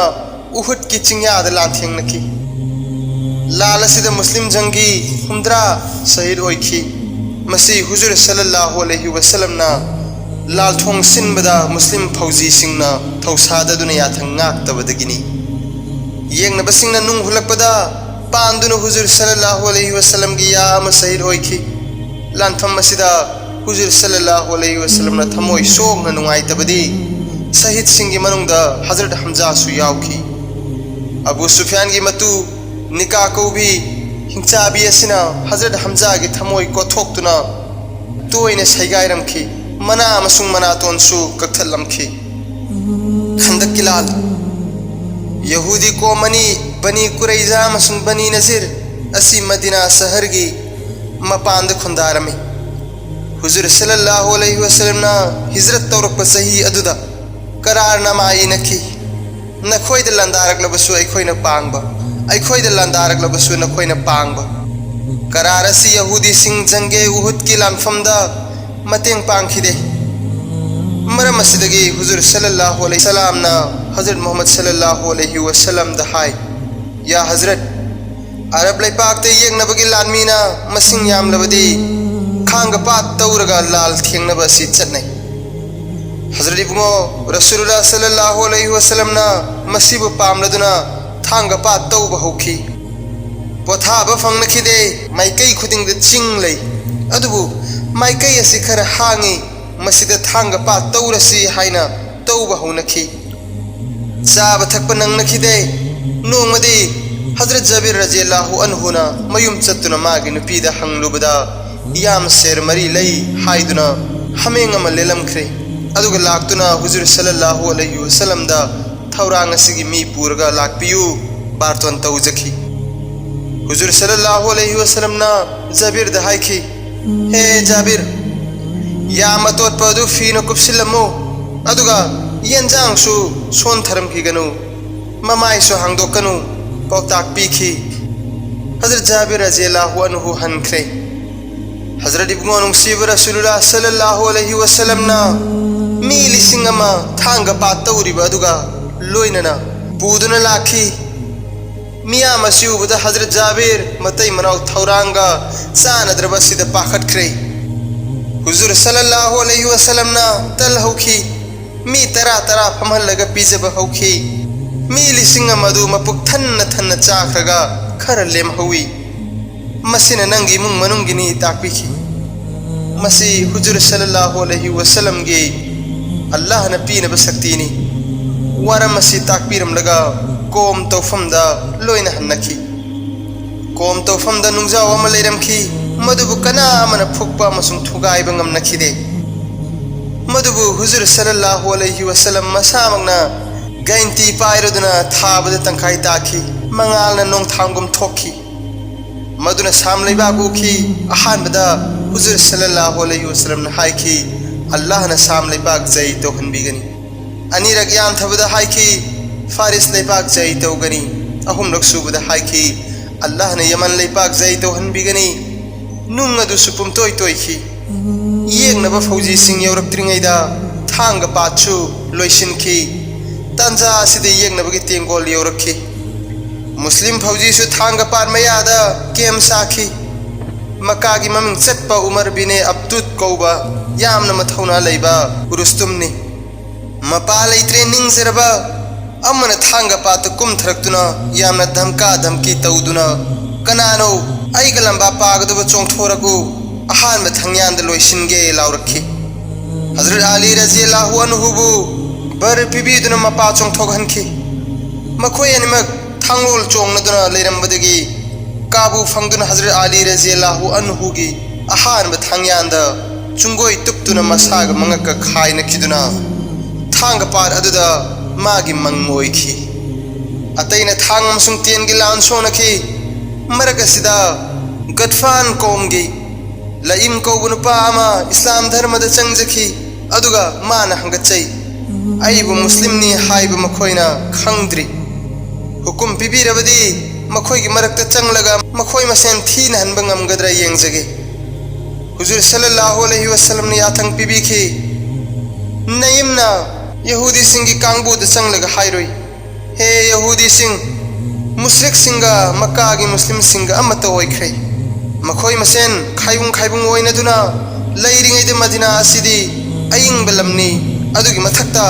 ꯎꯍꯨꯗꯀꯤ ꯆꯤꯡꯌꯥꯗ ꯂꯥꯟꯊꯦꯡꯅꯈꯤ꯫ ꯂꯥꯜ ꯑꯁꯤꯗ ꯃꯨꯁꯂꯤꯝ ꯖꯪꯒꯤ ꯍꯨꯝꯗ꯭ꯔꯥ ꯁꯍꯤꯗ ꯑꯣꯏꯈꯤ꯫ ꯃꯁꯤ ꯍꯨꯖꯨꯔ ꯁꯜꯂꯜꯂꯥꯍꯨ ꯑꯂꯩꯍꯤ ꯋꯁꯜꯂꯝꯅ ꯂꯥꯜꯊꯣꯡ ꯁꯤꯟꯕꯗ ꯃꯨꯁꯂꯤꯝ ꯐꯧꯖꯤꯁꯤꯡꯅ ꯊꯧꯁꯥꯗꯗꯨꯅ ꯌꯥꯊꯪ ꯉꯥꯛꯇꯕꯗꯒꯤꯅꯤ꯫ ꯌꯦꯡꯅꯕꯁꯤꯡꯅ ꯅꯨꯡ ꯍꯨꯜꯂꯛꯄꯗ ꯄꯥꯟꯗꯨꯅ ꯍꯨꯖꯨꯔ ꯁꯜꯂꯜꯂꯥꯍꯨ ꯑꯂꯩꯍꯤ ꯋꯁꯜꯂꯝꯒꯤ ꯌꯥ ꯑꯃ ꯁꯍꯤꯗ ꯑꯣꯏꯈꯤ꯫ ꯂꯥꯟꯐꯝ ꯑꯁꯤꯗ ꯍꯨꯖꯨꯔ ꯁꯜꯂꯜꯂꯥꯍꯨ ꯑꯂꯩꯍꯤ ꯋꯁꯜꯂꯝꯅ ꯊꯃꯣꯏ ꯁꯣꯛꯅ ꯅꯨꯡꯉꯥꯏꯇꯕꯗꯤ ꯁꯍꯤꯗꯁꯤꯡꯒꯤ ꯃꯅꯨꯡꯗ ꯍꯖꯔꯠ ꯍꯝꯖꯥꯁꯨ ꯌꯥꯎꯈꯤ꯫ ꯑꯕꯨ ꯁꯨꯐꯤꯌꯥꯟꯒꯤ ꯃꯇꯨ ꯅꯤꯀꯥ ꯀꯧꯕꯤ ꯍꯤꯡꯆꯥꯕꯤ ꯑꯁꯤꯅ ꯍꯖꯔꯠ ꯍꯝꯖꯥꯒꯤ ꯊꯃꯣꯏ ꯀꯣꯊꯣꯛꯇꯨꯅ ꯇꯣꯏꯅ ꯁꯩꯒꯥꯏꯔꯝꯈꯤ꯫ ꯃꯅꯥ ꯑꯃꯁꯨꯡ ꯃꯅꯥꯇꯣꯟꯁꯨ ꯀꯛꯊꯠꯂꯝꯈꯤ꯫ ꯈꯟꯗꯛꯀꯤ ꯂꯥꯜ꯫ ꯌꯍꯨꯗꯤ ꯀꯣꯝ ꯑꯅꯤ, ꯕꯅꯤ ꯀꯨꯔꯩꯖꯥ ꯑꯃꯁꯨꯡ ꯕꯅꯤ ꯅꯖꯤꯔ ꯑꯁꯤ ꯃꯗꯤꯅꯥ ꯁꯍꯔꯒꯤ ꯃꯄꯥꯟꯗ ꯈꯨꯟꯗꯥꯔꯝꯃꯤ꯫ ꯍꯨꯖꯨꯔ ꯁꯜꯂꯜꯂꯥꯍꯨ ꯑꯂꯩꯍꯤ ꯋꯁꯜꯂꯝꯅ ꯍꯤꯖ꯭ꯔꯠ ꯇꯧꯔꯛꯄ ꯆꯍꯤ ꯑꯗꯨꯗ ꯀꯔꯥꯔꯅꯥꯃꯥ ꯏꯅꯈꯤ꯫ "ꯅꯈꯣꯏꯗ ꯂꯥꯟꯗꯥꯔꯛꯂꯕꯁꯨ ꯑꯩꯈꯣꯏꯅ ꯄꯥꯡꯕ, ꯑꯩꯈꯣꯏꯗ ꯂꯥꯟꯗꯥꯔꯛꯂꯕꯁꯨ ꯅꯈꯣꯏꯅ ꯄꯥꯡꯕ"꯫ ꯀꯔꯥꯔ ꯑꯁꯤ ꯌꯍꯨꯗꯤꯁꯤꯡ ꯖꯪꯒꯦ ꯎꯍꯨꯗꯀꯤ ꯂꯥꯟꯐꯝꯗ ꯃꯇꯦꯡ ꯄꯥꯡꯈꯤꯗꯦ꯫ ꯃꯔꯝ ꯑꯁꯤꯗꯒꯤ ꯍꯨꯖꯨꯔ ꯁꯜꯂꯜꯂꯥꯍꯨ ꯑꯂꯩꯍꯤ ꯋꯁꯜꯂꯝꯅ ꯍꯖꯔꯠ ꯃꯨꯍꯝꯃꯗ ꯁꯜꯂꯜꯂꯥꯍꯨ ꯑꯂꯩꯍꯤ ꯋꯁꯜꯂꯝꯗ ꯍꯥꯏ, "ꯌꯥ ꯍꯖꯔꯠ, ꯑꯔꯕ ꯂꯩꯄꯥꯛꯇ ꯌꯦꯛꯅꯕꯒꯤ ꯂꯥꯟꯃꯤꯅ ꯃꯁꯤꯡ ꯌꯥꯝꯂꯕꯗꯤ ꯊꯥꯡꯒ ꯄꯥꯠ ꯇꯧꯔꯒ ꯂꯥꯜ ꯊꯦꯡꯅꯕ ꯑꯁꯤ ꯆꯠꯅꯩ"꯫ ꯍꯖꯔꯠ ꯏꯕꯨꯡꯉꯣ ꯔꯁꯨꯂꯨꯜꯂꯥ ꯁꯜꯂꯜꯂꯥꯍꯨ ꯑꯂꯩꯍꯤ ꯋꯁꯜꯂꯝꯅ ꯃꯁꯤꯕꯨ ꯄꯥꯝꯂꯗꯨꯅ ꯊꯥꯡꯒ ꯄꯥꯠ ꯇꯧꯕ ꯍꯧꯈꯤ꯫ ꯄꯣꯊꯥꯕ ꯐꯪꯅꯈꯤꯗꯦ꯫ ꯃꯥꯏꯀꯩ ꯈꯨꯗꯤꯡꯗ ꯆꯤꯡ ꯂꯩ, ꯑꯗꯨꯕꯨ ꯃꯥꯏꯀꯩ ꯑꯁꯤ ꯈꯔ ꯍꯥꯡꯉꯤ, ꯃꯁꯤꯗ ꯊꯥꯡꯒ ꯄꯥꯠ ꯇꯧꯔꯁꯤ ꯍꯥꯏꯅ ꯇꯧꯕ ꯍꯧꯅꯈꯤ꯫ ꯆꯥꯕ ꯊꯛꯄ ꯅꯪꯅꯈꯤꯗꯦ꯫ ꯅꯣꯡꯃꯗꯤ ꯍꯖꯔꯠ ꯖꯥꯕꯤꯔ ꯔꯖꯤꯌꯜꯂꯥꯍꯨ ꯑꯟꯍꯨꯅ ꯃꯌꯨꯝ ꯆꯠꯇꯨꯅ ꯃꯥꯒꯤ ꯅꯨꯄꯤꯗ ꯍꯪꯂꯨꯕꯗ, ꯌꯥꯝ ꯁꯦꯔ ꯃꯔꯤ ꯂꯩ ꯍꯥꯏꯗꯨꯅ ꯍꯥꯃꯦꯡ ꯑꯃ ꯂꯦꯜꯂꯝꯈ꯭ꯔꯦ꯫ ꯑꯗꯨꯒ ꯂꯥꯛꯇꯨꯅ ꯍꯨꯖꯨꯔ ꯁꯜꯂꯜꯂꯥꯍꯨ ꯑꯂꯩꯍꯤ ꯋꯁꯜꯂꯝꯗ ꯊꯧꯔꯥꯡ ꯑꯁꯤꯒꯤ ꯃꯤ ꯄꯨꯔꯒ ꯂꯥꯛꯄꯤꯌꯨ, ꯕꯥꯔꯇꯣꯟ ꯇꯧꯖꯈꯤ꯫ ꯍꯨꯖꯨꯔ ꯁꯜꯂꯜꯂꯥꯍꯨ ꯑꯂꯩꯍꯤ ꯋꯁꯜꯂꯝꯅ ꯖꯥꯕꯤꯔꯗ ꯍꯥꯏꯈꯤ, "ꯍꯦ ꯖꯥꯕꯤꯔ, ꯌꯥꯝ ꯑꯇꯣꯠꯄ ꯑꯗꯨ ꯐꯤꯅ ꯀꯨꯞꯁꯤꯜꯂꯝꯃꯨ, ꯑꯗꯨꯒ ꯌꯦꯟꯖꯥꯡꯁꯨ ꯁꯣꯟꯊꯔꯝꯈꯤꯒꯅꯨ, ꯃꯃꯥꯏꯁꯨ ꯍꯥꯡꯗꯣꯛꯀꯅꯨ, ꯄꯥꯎꯇꯥꯛ ꯄꯤꯈꯤ"꯫ ꯍꯖꯔꯠ ꯖꯥꯕꯤꯔ ꯔꯖꯤꯌꯜꯂꯥꯍꯨ ꯑꯟꯍꯨ ꯍꯟꯈ꯭ꯔꯦ꯫ ꯍꯖꯔꯠ ꯏꯕꯨꯡꯉꯣ ꯅꯨꯡꯁꯤꯕ ꯔꯁꯨꯂꯨꯜꯂꯥ ꯁꯜꯂꯜꯂꯥꯍꯨ ꯑꯂꯩꯍꯤ ꯋꯁꯜꯂꯝꯅ ꯃꯤ ꯂꯤꯁꯤꯡ ꯑꯃ ꯊꯥꯡꯒ ꯄꯥꯠ ꯇꯧꯔꯤꯕ ꯑꯗꯨꯒ ꯂꯣꯏꯅꯅ ꯄꯨꯗꯨꯅ ꯂꯥꯛꯈꯤ꯫ ꯃꯤꯌꯥꯝ ꯑꯁꯤ ꯎꯕꯗ ꯍꯖꯔꯠ ꯖꯥꯕꯤꯔ ꯃꯇꯩ ꯃꯅꯥꯎ ꯊꯧꯔꯥꯡꯒ ꯆꯥꯟꯅꯗ꯭ꯔꯕ ꯑꯁꯤꯗ ꯄꯥꯈꯠꯈ꯭ꯔꯦ꯫ ꯍꯨꯖꯨꯔ ꯁꯜꯂꯜꯂꯥꯍꯨ ꯑꯂꯩꯍꯤ ꯋꯁꯜꯂꯝꯅ ꯇꯜ ꯍꯧꯈꯤ꯫ ꯃꯤ ꯇꯔꯥ ꯇꯔꯥ ꯐꯝꯍꯜꯂꯒ ꯄꯤꯖꯕ ꯍꯧꯈꯤ꯫ ꯃꯤ ꯂꯤꯁꯤꯡ ꯑꯃ ꯑꯗꯨ ꯃꯄꯨꯛ ꯊꯟꯅ ꯊꯟꯅ ꯆꯥꯈ꯭ꯔꯒ ꯈꯔ ꯂꯦꯝꯍꯧꯏ꯫ "ꯃꯁꯤꯅ ꯅꯪꯒꯤ ꯏꯃꯨꯡ ꯃꯅꯨꯡꯒꯤꯅꯤ" ꯇꯥꯛꯄꯤꯈꯤ꯫ ꯃꯁꯤ ꯍꯨꯖꯨꯔ ꯁꯜꯂꯜꯂꯥꯍꯨ ꯑꯂꯩꯍꯤ ꯋꯁꯜꯂꯝꯒꯤ ꯑꯜꯂꯥꯍꯅ ꯄꯤꯅꯕ ꯁꯛꯇꯤꯅꯤ꯫ ꯋꯥꯔꯝ ꯑꯁꯤ ꯇꯥꯛꯄꯤꯔꯝꯂꯒ ꯀꯣꯝ ꯇꯧꯐꯝꯗ ꯂꯣꯏꯅ ꯍꯟꯅꯈꯤ꯫ ꯀꯣꯝ ꯇꯧꯐꯝꯗ ꯅꯨꯡꯖꯥꯎ ꯑꯃ ꯂꯩꯔꯝꯈꯤ, ꯃꯗꯨꯕꯨ ꯀꯅꯥ ꯑꯃꯅ ꯐꯨꯛꯄ ꯑꯃꯁꯨꯡ ꯊꯨꯒꯥꯏꯕ ꯉꯝꯅꯈꯤꯗꯦ꯫ ꯃꯗꯨꯕꯨ ꯍꯨꯖꯨꯔ ꯁꯜꯂꯜꯂꯥꯍꯨ ꯑꯂꯩꯍꯤ ꯋꯁꯜꯂꯝ ꯃꯁꯥꯃꯛꯅ ꯒꯥꯏꯟꯇꯤ ꯄꯥꯏꯔꯗꯨꯅ ꯊꯥꯕꯗ ꯇꯪꯈꯥꯏ ꯇꯥꯈꯤ꯫ ꯃꯉꯥꯜꯅ ꯅꯣꯡꯊꯥꯡꯒꯨꯝ ꯊꯣꯛꯈꯤ꯫ ꯃꯗꯨꯅ ꯁꯥꯝ ꯂꯩꯕꯥꯛ ꯎꯈꯤ꯫ ꯑꯍꯥꯟꯕꯗ ꯍꯨꯖꯨꯔ ꯁꯜꯂꯜꯂꯥꯍꯨ ꯑꯂꯩꯍꯤ ꯋꯁꯜꯂꯝꯅ ꯍꯥꯏꯈꯤ, "ꯑꯜꯂꯥꯍꯅ ꯁꯥꯝ ꯂꯩꯕꯥꯛ ꯖꯌ ꯇꯧꯍꯟꯕꯤꯒꯅꯤ"꯫ ꯑꯅꯤꯔꯛ ꯌꯥꯟꯊꯕꯗ ꯍꯥꯏꯈꯤ, "ꯐꯥꯔꯤꯁ ꯂꯩꯕꯥꯛ ꯖꯌ ꯇꯧꯒꯅꯤ"꯫ ꯑꯍꯨꯝꯂꯛ ꯁꯨꯕꯗ ꯍꯥꯏꯈꯤ, "ꯑꯜꯂꯥꯍꯅ ꯌꯃꯟ ꯂꯩꯕꯥꯛ ꯖꯌ ꯇꯧꯍꯟꯕꯤꯒꯅꯤ"꯫ ꯅꯨꯡ ꯑꯗꯨꯁꯨ ꯄꯨꯝꯇꯣꯏ ꯇꯣꯏꯈꯤ꯫ ꯌꯦꯛꯅꯕ ꯐꯧꯖꯤꯁꯤꯡ ꯌꯧꯔꯛꯇ꯭ꯔꯤꯉꯩꯗ ꯊꯥꯡꯒ ꯄꯥꯠꯁꯨ ꯂꯣꯏꯁꯤꯟꯈꯤ꯫ ꯇꯥꯟꯖꯥ ꯑꯁꯤꯗ ꯌꯦꯛꯅꯕꯒꯤ ꯇꯦꯡꯒꯣꯜ ꯌꯧꯔꯛꯈꯤ꯫ ꯃꯨꯁꯂꯤꯝ ꯐꯧꯖꯤꯁꯨ ꯊꯥꯡꯒ ꯄꯥꯠ ꯃꯌꯥꯗ ꯀꯦꯝ ꯁꯥꯈꯤ꯫ ꯃꯀꯥꯒꯤ ꯃꯃꯤꯡ ꯆꯠꯄ ꯎꯃꯔ ꯕꯤꯅꯦ ꯑꯕꯗꯨꯗ ꯀꯧꯕ ꯌꯥꯝꯅ ꯃꯊꯧꯅꯥ ꯂꯩꯕ ꯔꯨꯁꯇꯨꯝꯅꯤ꯫ ꯃꯄꯥ ꯂꯩꯇ꯭ꯔꯦ ꯅꯤꯡꯖꯔꯕ ꯑꯃꯅ ꯊꯥꯡꯒ ꯄꯥꯠꯇ ꯀꯨꯝꯊꯔꯛꯇꯨꯅ ꯌꯥꯝꯅ ꯙꯝꯀꯥ ꯙꯝꯀꯤ ꯇꯧꯗꯨꯅ, "ꯀꯅꯥꯅꯣ ꯑꯩꯒ ꯂꯝꯕꯥ ꯄꯥꯒꯗꯕ? ꯆꯣꯡꯊꯣꯔꯛꯎ, ꯑꯍꯥꯟꯕ ꯊꯪꯌꯥꯟꯗ ꯂꯣꯏꯁꯤꯟꯒꯦ" ꯂꯥꯎꯔꯛꯈꯤ꯫ ꯍꯖꯔꯠ ꯑꯂꯤ ꯔꯖꯤꯌꯜꯂꯥꯍꯨ ꯑꯟꯍꯨꯕꯨ ꯕꯔ ꯄꯤꯕꯤꯗꯨꯅ ꯃꯄꯥ ꯆꯣꯡꯊꯣꯛꯍꯟꯈꯤ꯫ ꯃꯈꯣꯏ ꯑꯅꯤꯃꯛ ꯊꯥꯡꯂꯣꯜ ꯆꯣꯡꯅꯗꯨꯅ ꯂꯩꯔꯝꯕꯗꯒꯤ ꯀꯥꯕꯨ ꯐꯪꯗꯨꯅ ꯍꯖꯔꯠ ꯑꯂꯤ ꯔꯖꯤꯌꯜꯂꯥꯍꯨ ꯑꯟꯍꯨꯒꯤ ꯑꯍꯥꯟꯕ ꯊꯥꯡꯌꯥꯟꯗ ꯆꯨꯡꯒꯣꯏ ꯇꯨꯞꯇꯨꯅ ꯃꯁꯥꯒ ꯃꯉꯛꯀ ꯈꯥꯏꯅꯈꯤꯗꯨꯅ ꯊꯥꯡꯒ ꯄꯥꯠ ꯑꯗꯨꯗ ꯃꯥꯒꯤ ꯃꯪ ꯑꯣꯏꯈꯤ꯫ ꯑꯇꯩꯅ ꯊꯥꯡ ꯑꯃꯁꯨꯡ ꯇꯦꯟꯒꯤ ꯂꯥꯟ ꯁꯣꯛꯅꯈꯤ꯫ ꯃꯔꯛ ꯑꯁꯤꯗ ꯒꯠꯐꯥꯟ ꯀꯧꯝꯒꯤ ꯂꯏꯝ ꯀꯧꯕ ꯅꯨꯄꯥ ꯑꯃ ꯏꯁꯂꯥꯝ ꯙꯔꯃꯗ ꯆꯪꯖꯈꯤ꯫ ꯑꯗꯨꯒ ꯃꯥꯅ ꯍꯪꯒꯠꯆꯩ, "ꯑꯩꯕꯨ ꯃꯨꯁꯂꯤꯝꯅꯤ ꯍꯥꯏꯕ ꯃꯈꯣꯏꯅ ꯈꯪꯗ꯭ꯔꯤ꯫ ꯍꯨꯀꯨꯝ ꯄꯤꯕꯤꯔꯕꯗꯤ ꯃꯈꯣꯏꯒꯤ ꯃꯔꯛꯇ ꯆꯪꯂꯒ ꯃꯈꯣꯏ ꯃꯁꯦꯟ ꯊꯤꯅꯍꯟꯕ ꯉꯝꯒꯗ꯭ꯔꯥ ꯌꯦꯡꯖꯒꯦ꯫" ꯍꯨꯖꯨꯔ ꯁꯜꯂꯜꯂꯥꯍꯨ ꯑꯂꯩꯍꯤ ꯋꯁꯜꯂꯝꯅ ꯌꯥꯊꯪ ꯄꯤꯕꯤꯈꯤ, "ꯅꯌꯨꯝꯅ ꯌꯍꯨꯗꯤꯁꯤꯡꯒꯤ ꯀꯥꯡꯕꯨꯗ ꯆꯪꯂꯒ ꯍꯥꯏꯔꯨꯏ, 'ꯍꯦ ꯌꯍꯨꯗꯤꯁꯤꯡ, ꯃꯨꯁ꯭ꯔꯤꯛꯁꯤꯡꯒ ꯃꯛꯀꯥꯒꯤ ꯃꯨꯁꯂꯤꯝꯁꯤꯡꯒ ꯑꯃꯠꯇ ꯑꯣꯏꯈ꯭ꯔꯦ꯫ ꯃꯈꯣꯏ ꯃꯁꯦꯟ ꯈꯥꯏꯕꯨꯡ ꯈꯥꯏꯕꯨꯡ ꯑꯣꯏꯅꯗꯨꯅ ꯂꯩꯔꯤꯉꯩꯗ ꯃꯗꯤꯅꯥ ꯑꯁꯤꯗꯤ ꯑꯏꯪꯕ ꯂꯝꯅꯤ꯫ ꯑꯗꯨꯒꯤ ꯃꯊꯛꯇ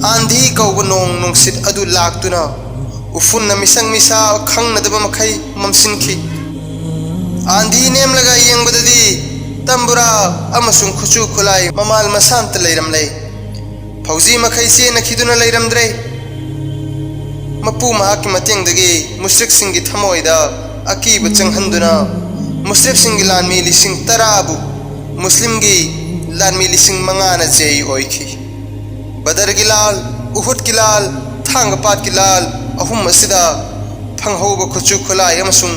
ꯑꯥꯟꯙꯤ ꯀꯧꯕ ꯅꯣꯡ ꯅꯨꯡꯁꯤꯠ ꯑꯗꯨ ꯂꯥꯛꯇꯨꯅ ꯎꯐꯨꯟꯅ ꯃꯤꯁꯛ ꯃꯤꯁꯥ ꯈꯪꯅꯗꯕ ꯃꯈꯩ ꯃꯝꯁꯤꯟꯈꯤ꯫ ꯑꯥꯟꯙꯤ ꯅꯦꯝꯂꯒ ꯌꯦꯡꯕꯗꯗꯤ ꯇꯝꯕꯨꯔꯥ ꯑꯃꯁꯨꯡ ꯈꯨꯠꯁꯨ ꯈꯨꯠꯂꯥꯏ ꯃꯃꯥꯜ ꯃꯁꯥꯟꯇ ꯂꯩꯔꯝꯂꯦ꯫ ꯐꯧꯖꯤ ꯃꯈꯩ ꯆꯦꯟꯅꯈꯤꯗꯨꯅ ꯂꯩꯔꯝꯗ꯭ꯔꯦ꯫ ꯃꯄꯨ ꯃꯍꯥꯛꯀꯤ ꯃꯇꯦꯡꯗꯒꯤ ꯃꯨꯁ꯭ꯔꯤꯛꯁꯤꯡꯒꯤ ꯊꯃꯣꯏꯗ ꯑꯀꯤꯕ ꯆꯪꯍꯟꯗꯨꯅ ꯃꯨꯁ꯭ꯔꯤꯛꯁꯤꯡꯒꯤ ꯂꯥꯟꯃꯤ ꯂꯤꯁꯤꯡ ꯇꯔꯥꯕꯨ ꯃꯨꯁꯂꯤꯝꯒꯤ ꯂꯥꯟꯃꯤ ꯂꯤꯁꯤꯡ ꯃꯉꯥꯅ ꯖꯦꯏ ꯑꯣꯏꯈꯤ꯫ ꯕꯗꯔꯒꯤ ꯂꯥꯜ, ꯎꯍꯨꯗꯀꯤ ꯂꯥꯜ, ꯊꯥꯡꯒ ꯄꯥꯠꯀꯤ ꯂꯥꯜ ꯑꯍꯨꯝ ꯑꯁꯤꯗ ꯐꯪꯍꯧꯕ ꯈꯨꯠꯁꯨ ꯈꯨꯠꯂꯥꯏ ꯑꯃꯁꯨꯡ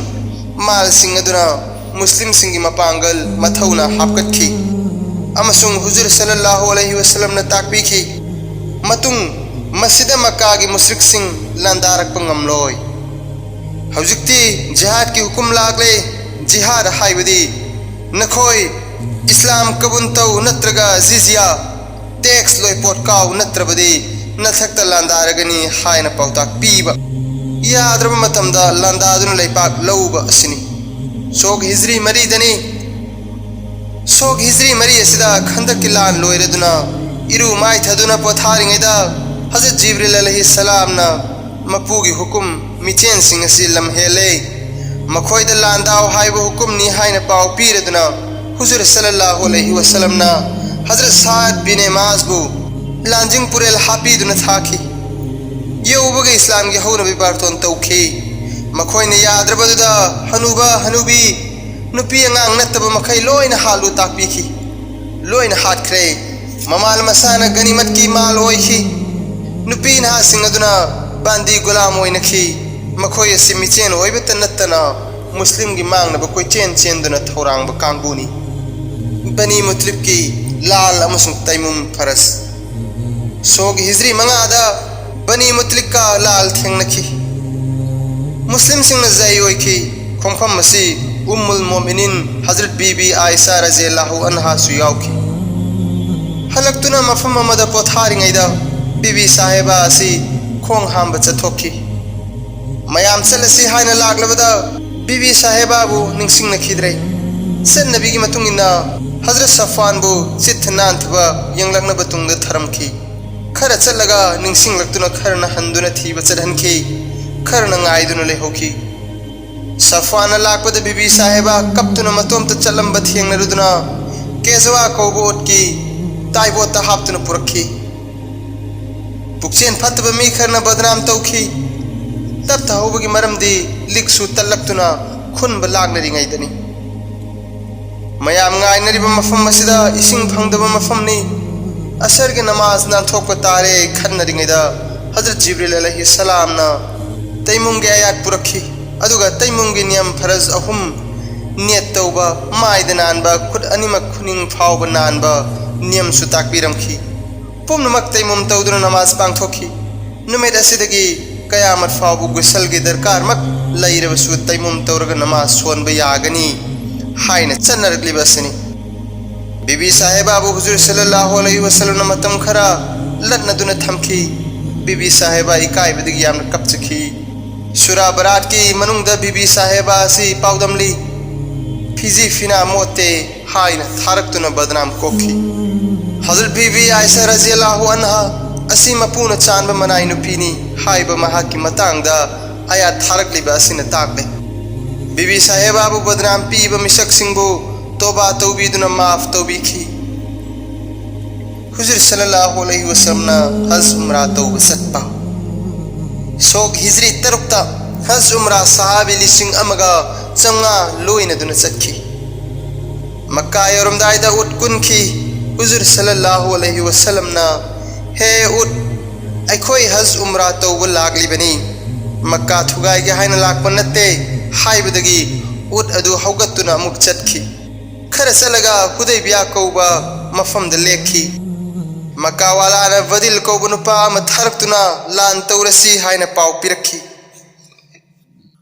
ꯃꯥꯜꯁꯤꯡ ꯑꯗꯨꯅ ꯃꯨꯁꯂꯤꯝꯁꯤꯡꯒꯤ ꯃꯄꯥꯡꯒꯜ ꯃꯊꯧꯅꯥ ꯍꯥꯞꯀꯠꯈꯤ꯫ ꯑꯃꯁꯨꯡ ꯍꯨꯖꯨꯔ ꯁꯜꯂꯜꯂꯥꯍꯨ ꯑꯂꯩꯍꯤ ꯋꯁꯜꯂꯝꯅ ꯇꯥꯛꯄꯤꯈꯤ, "ꯃꯇꯨꯡ ꯃꯁꯤꯗ ꯃꯛꯀꯥꯒꯤ ꯃꯨꯁ꯭ꯔꯤꯛꯁꯤꯡ ꯂꯥꯟꯗꯥꯔꯛꯄ ꯉꯝꯂꯣꯏ꯫ ꯍꯧꯖꯤꯛꯇꯤ ꯖꯤꯍꯥꯗꯀꯤ ꯍꯨꯀꯨꯝ ꯂꯥꯛꯂꯦ꯫ ꯖꯤꯍꯥꯗ ꯍꯥꯏꯕꯗꯤ ꯅꯈꯣꯏ ꯏꯁꯂꯥꯝ ꯀꯕꯨꯟ ꯇꯧ ꯅꯠꯇ꯭ꯔꯒ ꯖꯤꯖꯤꯌꯥ, ꯇꯦꯛꯁ ꯂꯣꯏꯄꯣꯠ ꯀꯥꯎ ꯅꯠꯇ꯭ꯔꯕꯗꯤ ꯅꯊꯛꯇ ꯂꯥꯟꯗꯥꯔꯒꯅꯤ" ꯍꯥꯏꯅ ꯄꯥꯎꯇꯥꯛ ꯄꯤꯕ꯫ ꯌꯥꯗ꯭ꯔꯕ ꯃꯇꯝꯗ ꯂꯥꯟꯗꯥꯗꯨꯅ ꯂꯩꯄꯥꯛ ꯂꯧꯕ ꯑꯁꯤꯅꯤ꯫ ꯁꯣꯛ ꯍꯤꯖ꯭ꯔꯤ ꯃꯔꯤꯗꯅꯤ꯫ ꯁꯣꯛ ꯍꯤꯖ꯭ꯔꯤ ꯃꯔꯤ ꯑꯁꯤꯗ ꯈꯟꯗꯛꯀꯤ ꯂꯥꯟ ꯂꯣꯏꯔꯗꯨꯅ ꯏꯔꯨ ꯃꯥꯏꯊꯗꯨꯅ ꯄꯣꯊꯥꯔꯤꯉꯩꯗ ꯍꯖꯔꯠ ꯖꯤꯕ꯭ꯔꯤꯜ ꯑꯂꯩꯍꯤ ꯁꯂꯥꯝꯅ ꯃꯄꯨꯒꯤ ꯍꯨꯀꯨꯝ ꯃꯤꯊꯦꯟꯁꯤꯡ ꯑꯁꯤ ꯂꯝꯍꯦꯜꯂꯦ꯫ ꯃꯈꯣꯏꯗ ꯂꯥꯟꯗꯥꯎ ꯍꯥꯏꯕ ꯍꯨꯀꯨꯝꯅꯤ ꯍꯥꯏꯅ ꯄꯥꯎ ꯄꯤꯔꯗꯨꯅ ꯍꯨꯖꯨꯔ ꯁꯜꯂꯜꯂꯥꯍꯨ ꯑꯂꯩꯍꯤ ꯋꯁꯜꯂꯝꯅ ꯍꯖꯔꯠ ꯁꯥꯗ ꯕꯤꯟ ꯃꯨꯑꯥꯖꯕꯨ ꯂꯥꯟꯖꯤꯡ ꯄꯨꯔꯦꯜ ꯍꯥꯞꯄꯤꯗꯨꯅ ꯊꯥꯈꯤ꯫ ꯌꯧꯕꯒ ꯏꯁꯂꯥꯝꯒꯤ ꯍꯧꯅꯕꯤ ꯕꯥꯔꯇꯣꯟ ꯇꯧꯈꯤ꯫ ꯃꯈꯣꯏꯅ ꯌꯥꯗ꯭ꯔꯕꯗꯨꯗ ꯍꯅꯨꯕ ꯍꯅꯨꯕꯤ, ꯅꯨꯄꯤ ꯑꯉꯥꯡ ꯅꯠꯇꯕ ꯃꯈꯩ ꯂꯣꯏꯅ ꯍꯥꯠꯂꯨ ꯇꯥꯛꯄꯤꯈꯤ꯫ ꯂꯣꯏꯅ ꯍꯥꯠꯈ꯭ꯔꯦ꯫ ꯃꯃꯥꯜ ꯃꯁꯥꯅ ꯒꯅꯤꯃꯠꯀꯤ ꯃꯥꯜ ꯑꯣꯏꯈꯤ꯫ ꯅꯨꯄꯤ ꯅꯍꯥꯁꯤꯡ ꯑꯗꯨꯅ ꯕꯥꯟꯗꯤ ꯒꯨꯂꯥꯝ ꯑꯣꯏꯅꯈꯤ꯫ ꯃꯈꯣꯏ ꯑꯁꯤ ꯃꯤꯆꯦꯟ ꯑꯣꯏꯕꯇ ꯅꯠꯇꯅ ꯃꯨꯁꯂꯤꯝꯒꯤ ꯃꯥꯡꯅꯕ ꯀꯣꯏꯆꯦꯟ ꯆꯦꯟꯗꯨꯅ ꯊꯧꯔꯥꯡꯕ ꯀꯥꯡꯕꯨꯅꯤ꯫ ꯕꯅꯤ ꯃꯨꯇ꯭ꯂꯤꯕꯀꯤ ꯂꯥꯜ ꯑꯃꯁꯨꯡ ꯇꯩꯃꯨꯝ ꯐꯔꯁ꯫ ꯁꯣꯒꯤ ꯍꯤꯖ꯭ꯔꯤ ꯃꯉꯥꯗ ꯕꯅꯤ ꯃꯨꯇ꯭ꯂꯤꯕꯀ ꯂꯥꯜ ꯊꯦꯡꯅꯈꯤ꯫ ꯃꯨꯁꯂꯤꯝꯁꯤꯡꯅ ꯖꯌ ꯑꯣꯏꯈꯤ꯫ ꯈꯣꯡꯐꯝ ꯑꯁꯤ ꯎꯝꯃꯨꯜ ꯃꯣꯃꯤꯅꯤꯟ ꯍꯖꯔꯠ ꯕꯤꯕꯤ ꯑꯥꯏꯁꯥ ꯔꯖꯤꯌꯜꯂꯥꯍꯨ ꯑꯟꯍꯥꯁꯨ ꯌꯥꯎꯈꯤ꯫ ꯍꯜꯂꯛꯇꯨꯅ ꯃꯐꯝ ꯑꯃꯗ ꯄꯣꯊꯥꯔꯤꯉꯩꯗ ꯕꯤꯕꯤ ꯁꯥꯍꯦꯕꯥ ꯑꯁꯤ ꯈꯣꯡ ꯍꯥꯝꯕ ꯆꯠꯊꯣꯛꯈꯤ꯫ ꯃꯌꯥꯝ ꯆꯠꯂꯁꯤ ꯍꯥꯏꯅ ꯂꯥꯛꯂꯕꯗ ꯕꯤꯕꯤ ꯁꯥꯍꯦꯕꯥꯕꯨ ꯅꯤꯡꯁꯤꯡꯅꯈꯤꯗ꯭ꯔꯦ꯫ ꯆꯠꯅꯕꯤꯒꯤ ꯃꯇꯨꯡ ꯏꯟꯅ ꯍꯖꯔꯠ ꯁꯐꯥꯟꯕꯨ ꯆꯤꯠꯊ ꯅꯥꯟꯊꯕ ꯌꯦꯡꯂꯛꯅꯕ ꯇꯨꯡꯗ ꯊꯔꯝꯈꯤ꯫ ꯈꯔ ꯆꯠꯂꯒ ꯅꯤꯡꯁꯤꯡꯂꯛꯇꯨꯅ ꯈꯔꯅ ꯍꯟꯗꯨꯅ ꯊꯤꯕ ꯆꯠꯍꯟꯈꯤ, ꯈꯔꯅ ꯉꯥꯏꯗꯨꯅ ꯂꯩꯍꯧꯈꯤ꯫ ꯁꯐꯥꯟꯅ ꯂꯥꯛꯄꯗ ꯕꯤꯕꯤ ꯁꯥꯍꯦꯕꯥ ꯀꯞꯇꯨꯅ ꯃꯇꯣꯝꯇ ꯆꯠꯂꯝꯕ ꯊꯦꯡꯅꯔꯨꯗꯨꯅ ꯀꯦꯖꯋꯥ ꯀꯧꯕ ꯑꯣꯠꯀꯤ ꯇꯥꯏꯕꯣꯠꯇ ꯍꯥꯞꯇꯨꯅ ꯄꯨꯔꯛꯈꯤ꯫ ꯄꯨꯛꯆꯦꯜ ꯐꯠꯇꯕ ꯃꯤ ꯈꯔꯅ ꯕꯗꯅꯥꯝ ꯇꯧꯈꯤ꯫ ꯇꯞꯊꯍꯧꯕꯒꯤ ꯃꯔꯝꯗꯤ ꯂꯤꯛꯁꯨ ꯇꯠꯂꯛꯇꯨꯅ ꯈꯨꯟꯕ ꯂꯥꯛꯅꯔꯤꯉꯩꯗꯅꯤ꯫ ꯃꯌꯥꯝ ꯉꯥꯏꯅꯔꯤꯕ ꯃꯐꯝ ꯑꯁꯤꯗ ꯏꯁꯤꯡ ꯐꯪꯗꯕ ꯃꯐꯝꯅꯤ꯫ ꯑꯁꯔꯒꯤ ꯅꯃꯥꯖ ꯅꯥꯟꯊꯣꯛꯄ ꯇꯥꯔꯦ ꯈꯟꯅꯔꯤꯉꯩꯗ ꯍꯖꯔꯠ ꯖꯤꯕ꯭ꯔꯤꯜ ꯑꯂꯩꯍꯤ ꯁꯂꯥꯝꯅ ꯇꯩꯃꯨꯡꯒꯤ ꯑꯌꯥꯠ ꯄꯨꯔꯛꯈꯤ꯫ ꯑꯗꯨꯒ ꯇꯩꯃꯨꯡꯒꯤ ꯅꯤꯌꯝ ꯐꯔꯖ ꯑꯍꯨꯝ: ꯅꯤꯌꯠ ꯇꯧꯕ, ꯃꯥꯏꯗ ꯅꯥꯟꯕ, ꯈꯨꯠ ꯑꯅꯤꯃꯛ ꯈꯨꯅꯤꯡ ꯐꯥꯎꯕ ꯅꯥꯟꯕ ꯅꯤꯌꯝꯁꯨ ꯇꯥꯛꯄꯤꯔꯝꯈꯤ꯫ ꯄꯨꯝꯅꯃꯛ ꯇꯩꯃꯨꯝ ꯇꯧꯗꯨꯅ ꯅꯃꯥꯖ ꯄꯥꯡꯊꯣꯛꯈꯤ꯫ ꯅꯨꯃꯤꯠ ꯑꯁꯤꯗꯒꯤ ꯀꯌꯥꯃꯠ ꯐꯥꯎꯕ ꯒꯨꯁꯜꯒꯤ ꯗꯔꯀꯥꯔꯃꯛ ꯂꯩꯔꯕꯁꯨ ꯇꯩꯃꯨꯝ ꯇꯧꯔꯒ ꯅꯃꯥꯖ ꯁꯣꯟꯕ ꯌꯥꯒꯅꯤ ꯍꯥꯏꯅ ꯆꯠꯅꯔꯛꯂꯤꯕ ꯑꯁꯤꯅꯤ꯫ ꯕꯤꯕꯤ ꯁꯥꯍꯦꯕꯥꯕꯨ ꯍꯨꯖꯨꯔ ꯁꯜꯂꯜꯂꯥꯍꯨ ꯑꯂꯩꯍꯤ ꯋꯁꯜꯂꯝꯅ ꯃꯇꯝ ꯈꯔ ꯂꯠꯅꯗꯨꯅ ꯊꯝꯈꯤ꯫ ꯕꯤꯕꯤ ꯁꯥꯍꯦꯕꯥ ꯏꯀꯥꯏꯕꯗꯒꯤ ꯌꯥꯝꯅ ꯀꯞꯆꯈꯤ꯫ ꯁꯨꯔꯥ ꯕꯔꯥꯠꯀꯤ ꯃꯅꯨꯡꯗ ꯕꯤꯕꯤ ꯁꯥꯍꯦꯕꯥ ꯑꯁꯤ ꯄꯥꯎꯗꯝꯂꯤ, ꯐꯤꯖꯤ ꯐꯤꯅꯥ ꯃꯣꯠꯇꯦ ꯍꯥꯏꯅ ꯊꯥꯔꯛꯇꯨꯅ ꯕꯗꯅꯥꯝ ꯀꯣꯛꯈꯤ꯫ ꯍꯖꯔꯠ ꯕꯤꯕꯤ ꯑꯥꯏꯁꯥ ꯔꯖꯤꯌꯜꯂꯥꯍꯨ ꯑꯟꯍꯥ ꯑꯁꯤ ꯃꯄꯨꯅ ꯆꯥꯟꯕ ꯃꯅꯥꯏ ꯅꯨꯄꯤꯅꯤ ꯍꯥꯏꯕ ꯃꯍꯥꯛꯀꯤ ꯃꯇꯥꯡꯗ ꯑꯌꯥꯠ ꯊꯥꯔꯛꯂꯤꯕ ꯑꯁꯤꯅ ꯇꯥꯛꯂꯦ꯫ ꯕꯤꯕꯤ ꯁꯥꯍꯦꯕꯥꯕꯨ ꯕꯗꯅꯥꯝ ꯄꯤꯕ ꯃꯤꯁꯛꯁꯤꯡꯕꯨ ꯇꯣꯕꯥ ꯇꯧꯕꯤꯗꯨꯅ ꯃꯥꯐ ꯇꯧꯕꯤꯈꯤ꯫ ꯍꯨꯖꯨꯔ ꯁꯜꯂꯜꯂꯥꯍꯨ ꯑꯂꯩꯍꯤ ꯋꯁꯜꯂꯝꯅ ꯍꯖ ꯎꯝꯔꯥ ꯇꯧꯕ ꯆꯠꯄ꯫ ꯁꯣꯛ ꯍꯤꯖ꯭ꯔꯤ ꯇꯔꯨꯛꯇ ꯍꯖ ꯎꯝꯔꯥ ꯁꯍꯥꯕꯤ ꯂꯤꯁꯤꯡ ꯑꯃꯒ ꯆꯥꯝꯃꯉꯥ ꯂꯣꯏꯅꯗꯨꯅ ꯆꯠꯈꯤ꯫ ꯃꯛꯀꯥ ꯌꯧꯔꯝꯗꯥꯏꯗ ꯎꯠ ꯀꯨꯟꯈꯤ꯫ ꯍꯨꯖꯨꯔ ꯁꯜꯂꯜꯂꯥꯍꯨ ꯑꯂꯩꯍꯤ ꯋꯁꯜꯂꯝꯅ, "ꯍꯦ ꯎꯠ, ꯑꯩꯈꯣꯏ ꯍꯖ ꯎꯝꯔꯥ ꯇꯧꯕ ꯂꯥꯛꯂꯤꯕꯅꯤ, ꯃꯛꯀꯥ ꯊꯨꯒꯥꯏꯒꯦ ꯍꯥꯏꯅ ꯂꯥꯛꯄ ꯅꯠꯇꯦ" ꯍꯥꯏꯕꯗꯒꯤ ꯎꯠ ꯑꯗꯨ ꯍꯧꯒꯠꯇꯨꯅ ꯑꯃꯨꯛ ꯆꯠꯈꯤ꯫ ꯈꯔ ꯆꯠꯂꯒ ꯍꯨꯗꯩꯕꯤꯌꯥ ꯀꯧꯕ ꯃꯐꯝꯗ ꯂꯦꯛꯈꯤ꯫ ꯃꯛꯀꯥ ꯋꯥꯂꯥꯅ ꯕꯗꯤꯜ ꯀꯧꯕ ꯅꯨꯄꯥ ꯑꯃ ꯊꯥꯔꯛꯇꯨꯅ ꯂꯥꯟ ꯇꯧꯔꯁꯤ ꯍꯥꯏꯅ ꯄꯥꯎ ꯄꯤꯔꯛꯈꯤ꯫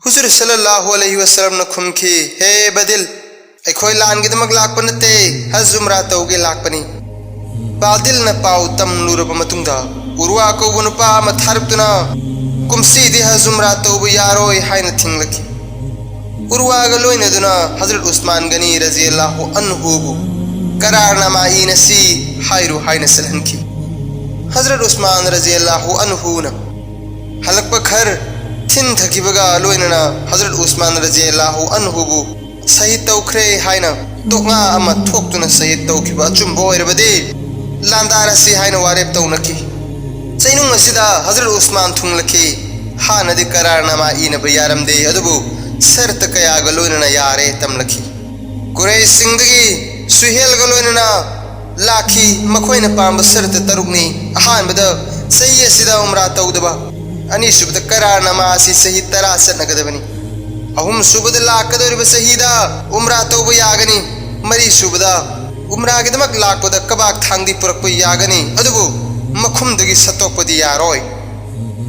ꯍꯨꯖꯨꯔ ꯁꯜꯂꯜꯂꯥꯍꯨ ꯑꯂꯩꯍꯤ ꯋꯁꯜꯂꯝꯅ ꯈꯨꯝꯈꯤ, "ꯍꯦ ꯕꯗꯤꯜ, ꯑꯩꯈꯣꯏ ꯂꯥꯟꯒꯤꯗꯃꯛ ꯂꯥꯛꯄ ꯅꯠꯇꯦ, ꯍꯖ ꯎꯝꯔꯥ ꯇꯧꯒꯦ ꯂꯥꯛꯄꯅꯤ꯫ ꯕꯥꯗꯤꯜꯅ ꯄꯥꯎ ꯇꯝꯂꯨꯔꯕ ꯃꯇꯨꯡꯗ ꯎꯔꯋꯥ ꯀꯧꯕ ꯅꯨꯄꯥ ꯑꯃ ꯊꯥꯔꯛꯇꯨꯅ ꯀꯨꯝꯁꯤꯗꯤ ꯍꯖ ꯎꯝꯔꯥ ꯇꯧꯕ ꯌꯥꯔꯣꯏ ꯍꯥꯏꯅ ꯊꯤꯡꯂꯛꯈꯤ꯫ ꯎꯔꯋꯥꯒ ꯂꯣꯏꯅꯗꯨꯅ ꯍꯖꯔꯠ ꯎꯁꯃꯥꯟ ꯒꯅꯤ ꯔꯖꯤꯌꯜꯂꯥꯍꯨ ꯑꯟꯍꯨꯕꯨ ꯀꯔꯥꯔꯅꯥꯃꯥ ꯏꯅꯁꯤ ꯍꯥꯏꯔꯨ ꯍꯥꯏꯅ ꯆꯠꯍꯟꯈꯤ꯫ ꯍꯖꯔꯠ ꯎꯁꯃꯥꯟ ꯔꯖꯤꯌꯜꯂꯥꯍꯨ ꯑꯟꯍꯨꯅ ꯍꯜꯂꯛꯄ ꯈꯔ ꯊꯤꯟꯊꯈꯤꯕꯒ ꯂꯣꯏꯅꯅ ꯍꯖꯔꯠ ꯎꯁꯃꯥꯟ ꯔꯖꯤꯌꯜꯂꯥꯍꯨ ꯑꯟꯍꯨꯕꯨ ꯁꯍꯤꯗ ꯇꯧꯈ꯭ꯔꯦ ꯍꯥꯏꯅ ꯇꯣꯛꯉꯥ ꯑꯃ ꯊꯣꯛꯇꯨꯅ ꯁꯍꯤꯗ ꯇꯧꯈꯤꯕ ꯑꯆꯨꯝꯕ ꯑꯣꯏꯔꯕꯗꯤ ꯂꯥꯟꯗꯥꯔꯁꯤ ꯍꯥꯏꯅ ꯋꯥꯔꯦꯞ ꯇꯧꯅꯈꯤ꯫ ꯆꯩꯅꯨꯡ ꯑꯁꯤꯗ ꯍꯖꯔꯠ ꯎꯁꯃꯥꯟ ꯊꯨꯡꯂꯛꯈꯤ꯫ ꯍꯥꯟꯅꯗꯤ ꯀꯔꯥꯔꯅꯥꯃꯥ ꯏꯅꯕ ꯌꯥꯔꯝꯗꯦ, ꯑꯗꯨꯕꯨ ꯁꯔꯇ ꯀꯌꯥꯒ ꯂꯣꯏꯅꯅ ꯌꯥꯔꯦ ꯇꯝꯂꯛꯈꯤ꯫ ꯀꯨꯔꯩꯁꯁꯤꯡꯗꯒꯤ ꯁꯨꯍꯦꯜꯒ ꯂꯣꯏꯅꯅ ꯂꯥꯛꯈꯤ꯫ ꯃꯈꯣꯏꯅ ꯄꯥꯝꯕ ꯁꯔꯇ ꯇꯔꯨꯛꯅꯤ꯫ ꯑꯍꯥꯟꯕꯗ, ꯆꯍꯤ ꯑꯁꯤꯗ ꯎꯝꯔꯥ ꯇꯧꯗꯕ꯫ ꯑꯅꯤꯁꯨꯕꯗ, ꯀꯔꯥꯔꯅꯥꯃꯥ ꯑꯁꯤ ꯆꯍꯤ ꯇꯔꯥ ꯆꯠꯅꯒꯗꯕꯅꯤ꯫ ꯑꯍꯨꯝꯁꯨꯕꯗ, ꯂꯥꯛꯀꯗꯧꯔꯤꯕ ꯆꯍꯤꯗ ꯎꯝꯔꯥ ꯇꯧꯕ ꯌꯥꯒꯅꯤ꯫ ꯃꯔꯤꯁꯨꯕꯗ, ꯎꯝꯔꯥꯒꯤꯗꯃꯛ ꯂꯥꯛꯄꯗ ꯀꯕꯥꯛ ꯊꯥꯡꯗꯤ ꯄꯨꯔꯛꯄ ꯌꯥꯒꯅꯤ, ꯑꯗꯨꯕꯨ ꯃꯈꯨꯝꯗꯒꯤ ꯁꯠꯇꯣꯛꯄꯗꯤ ꯌꯥꯔꯣꯏ꯫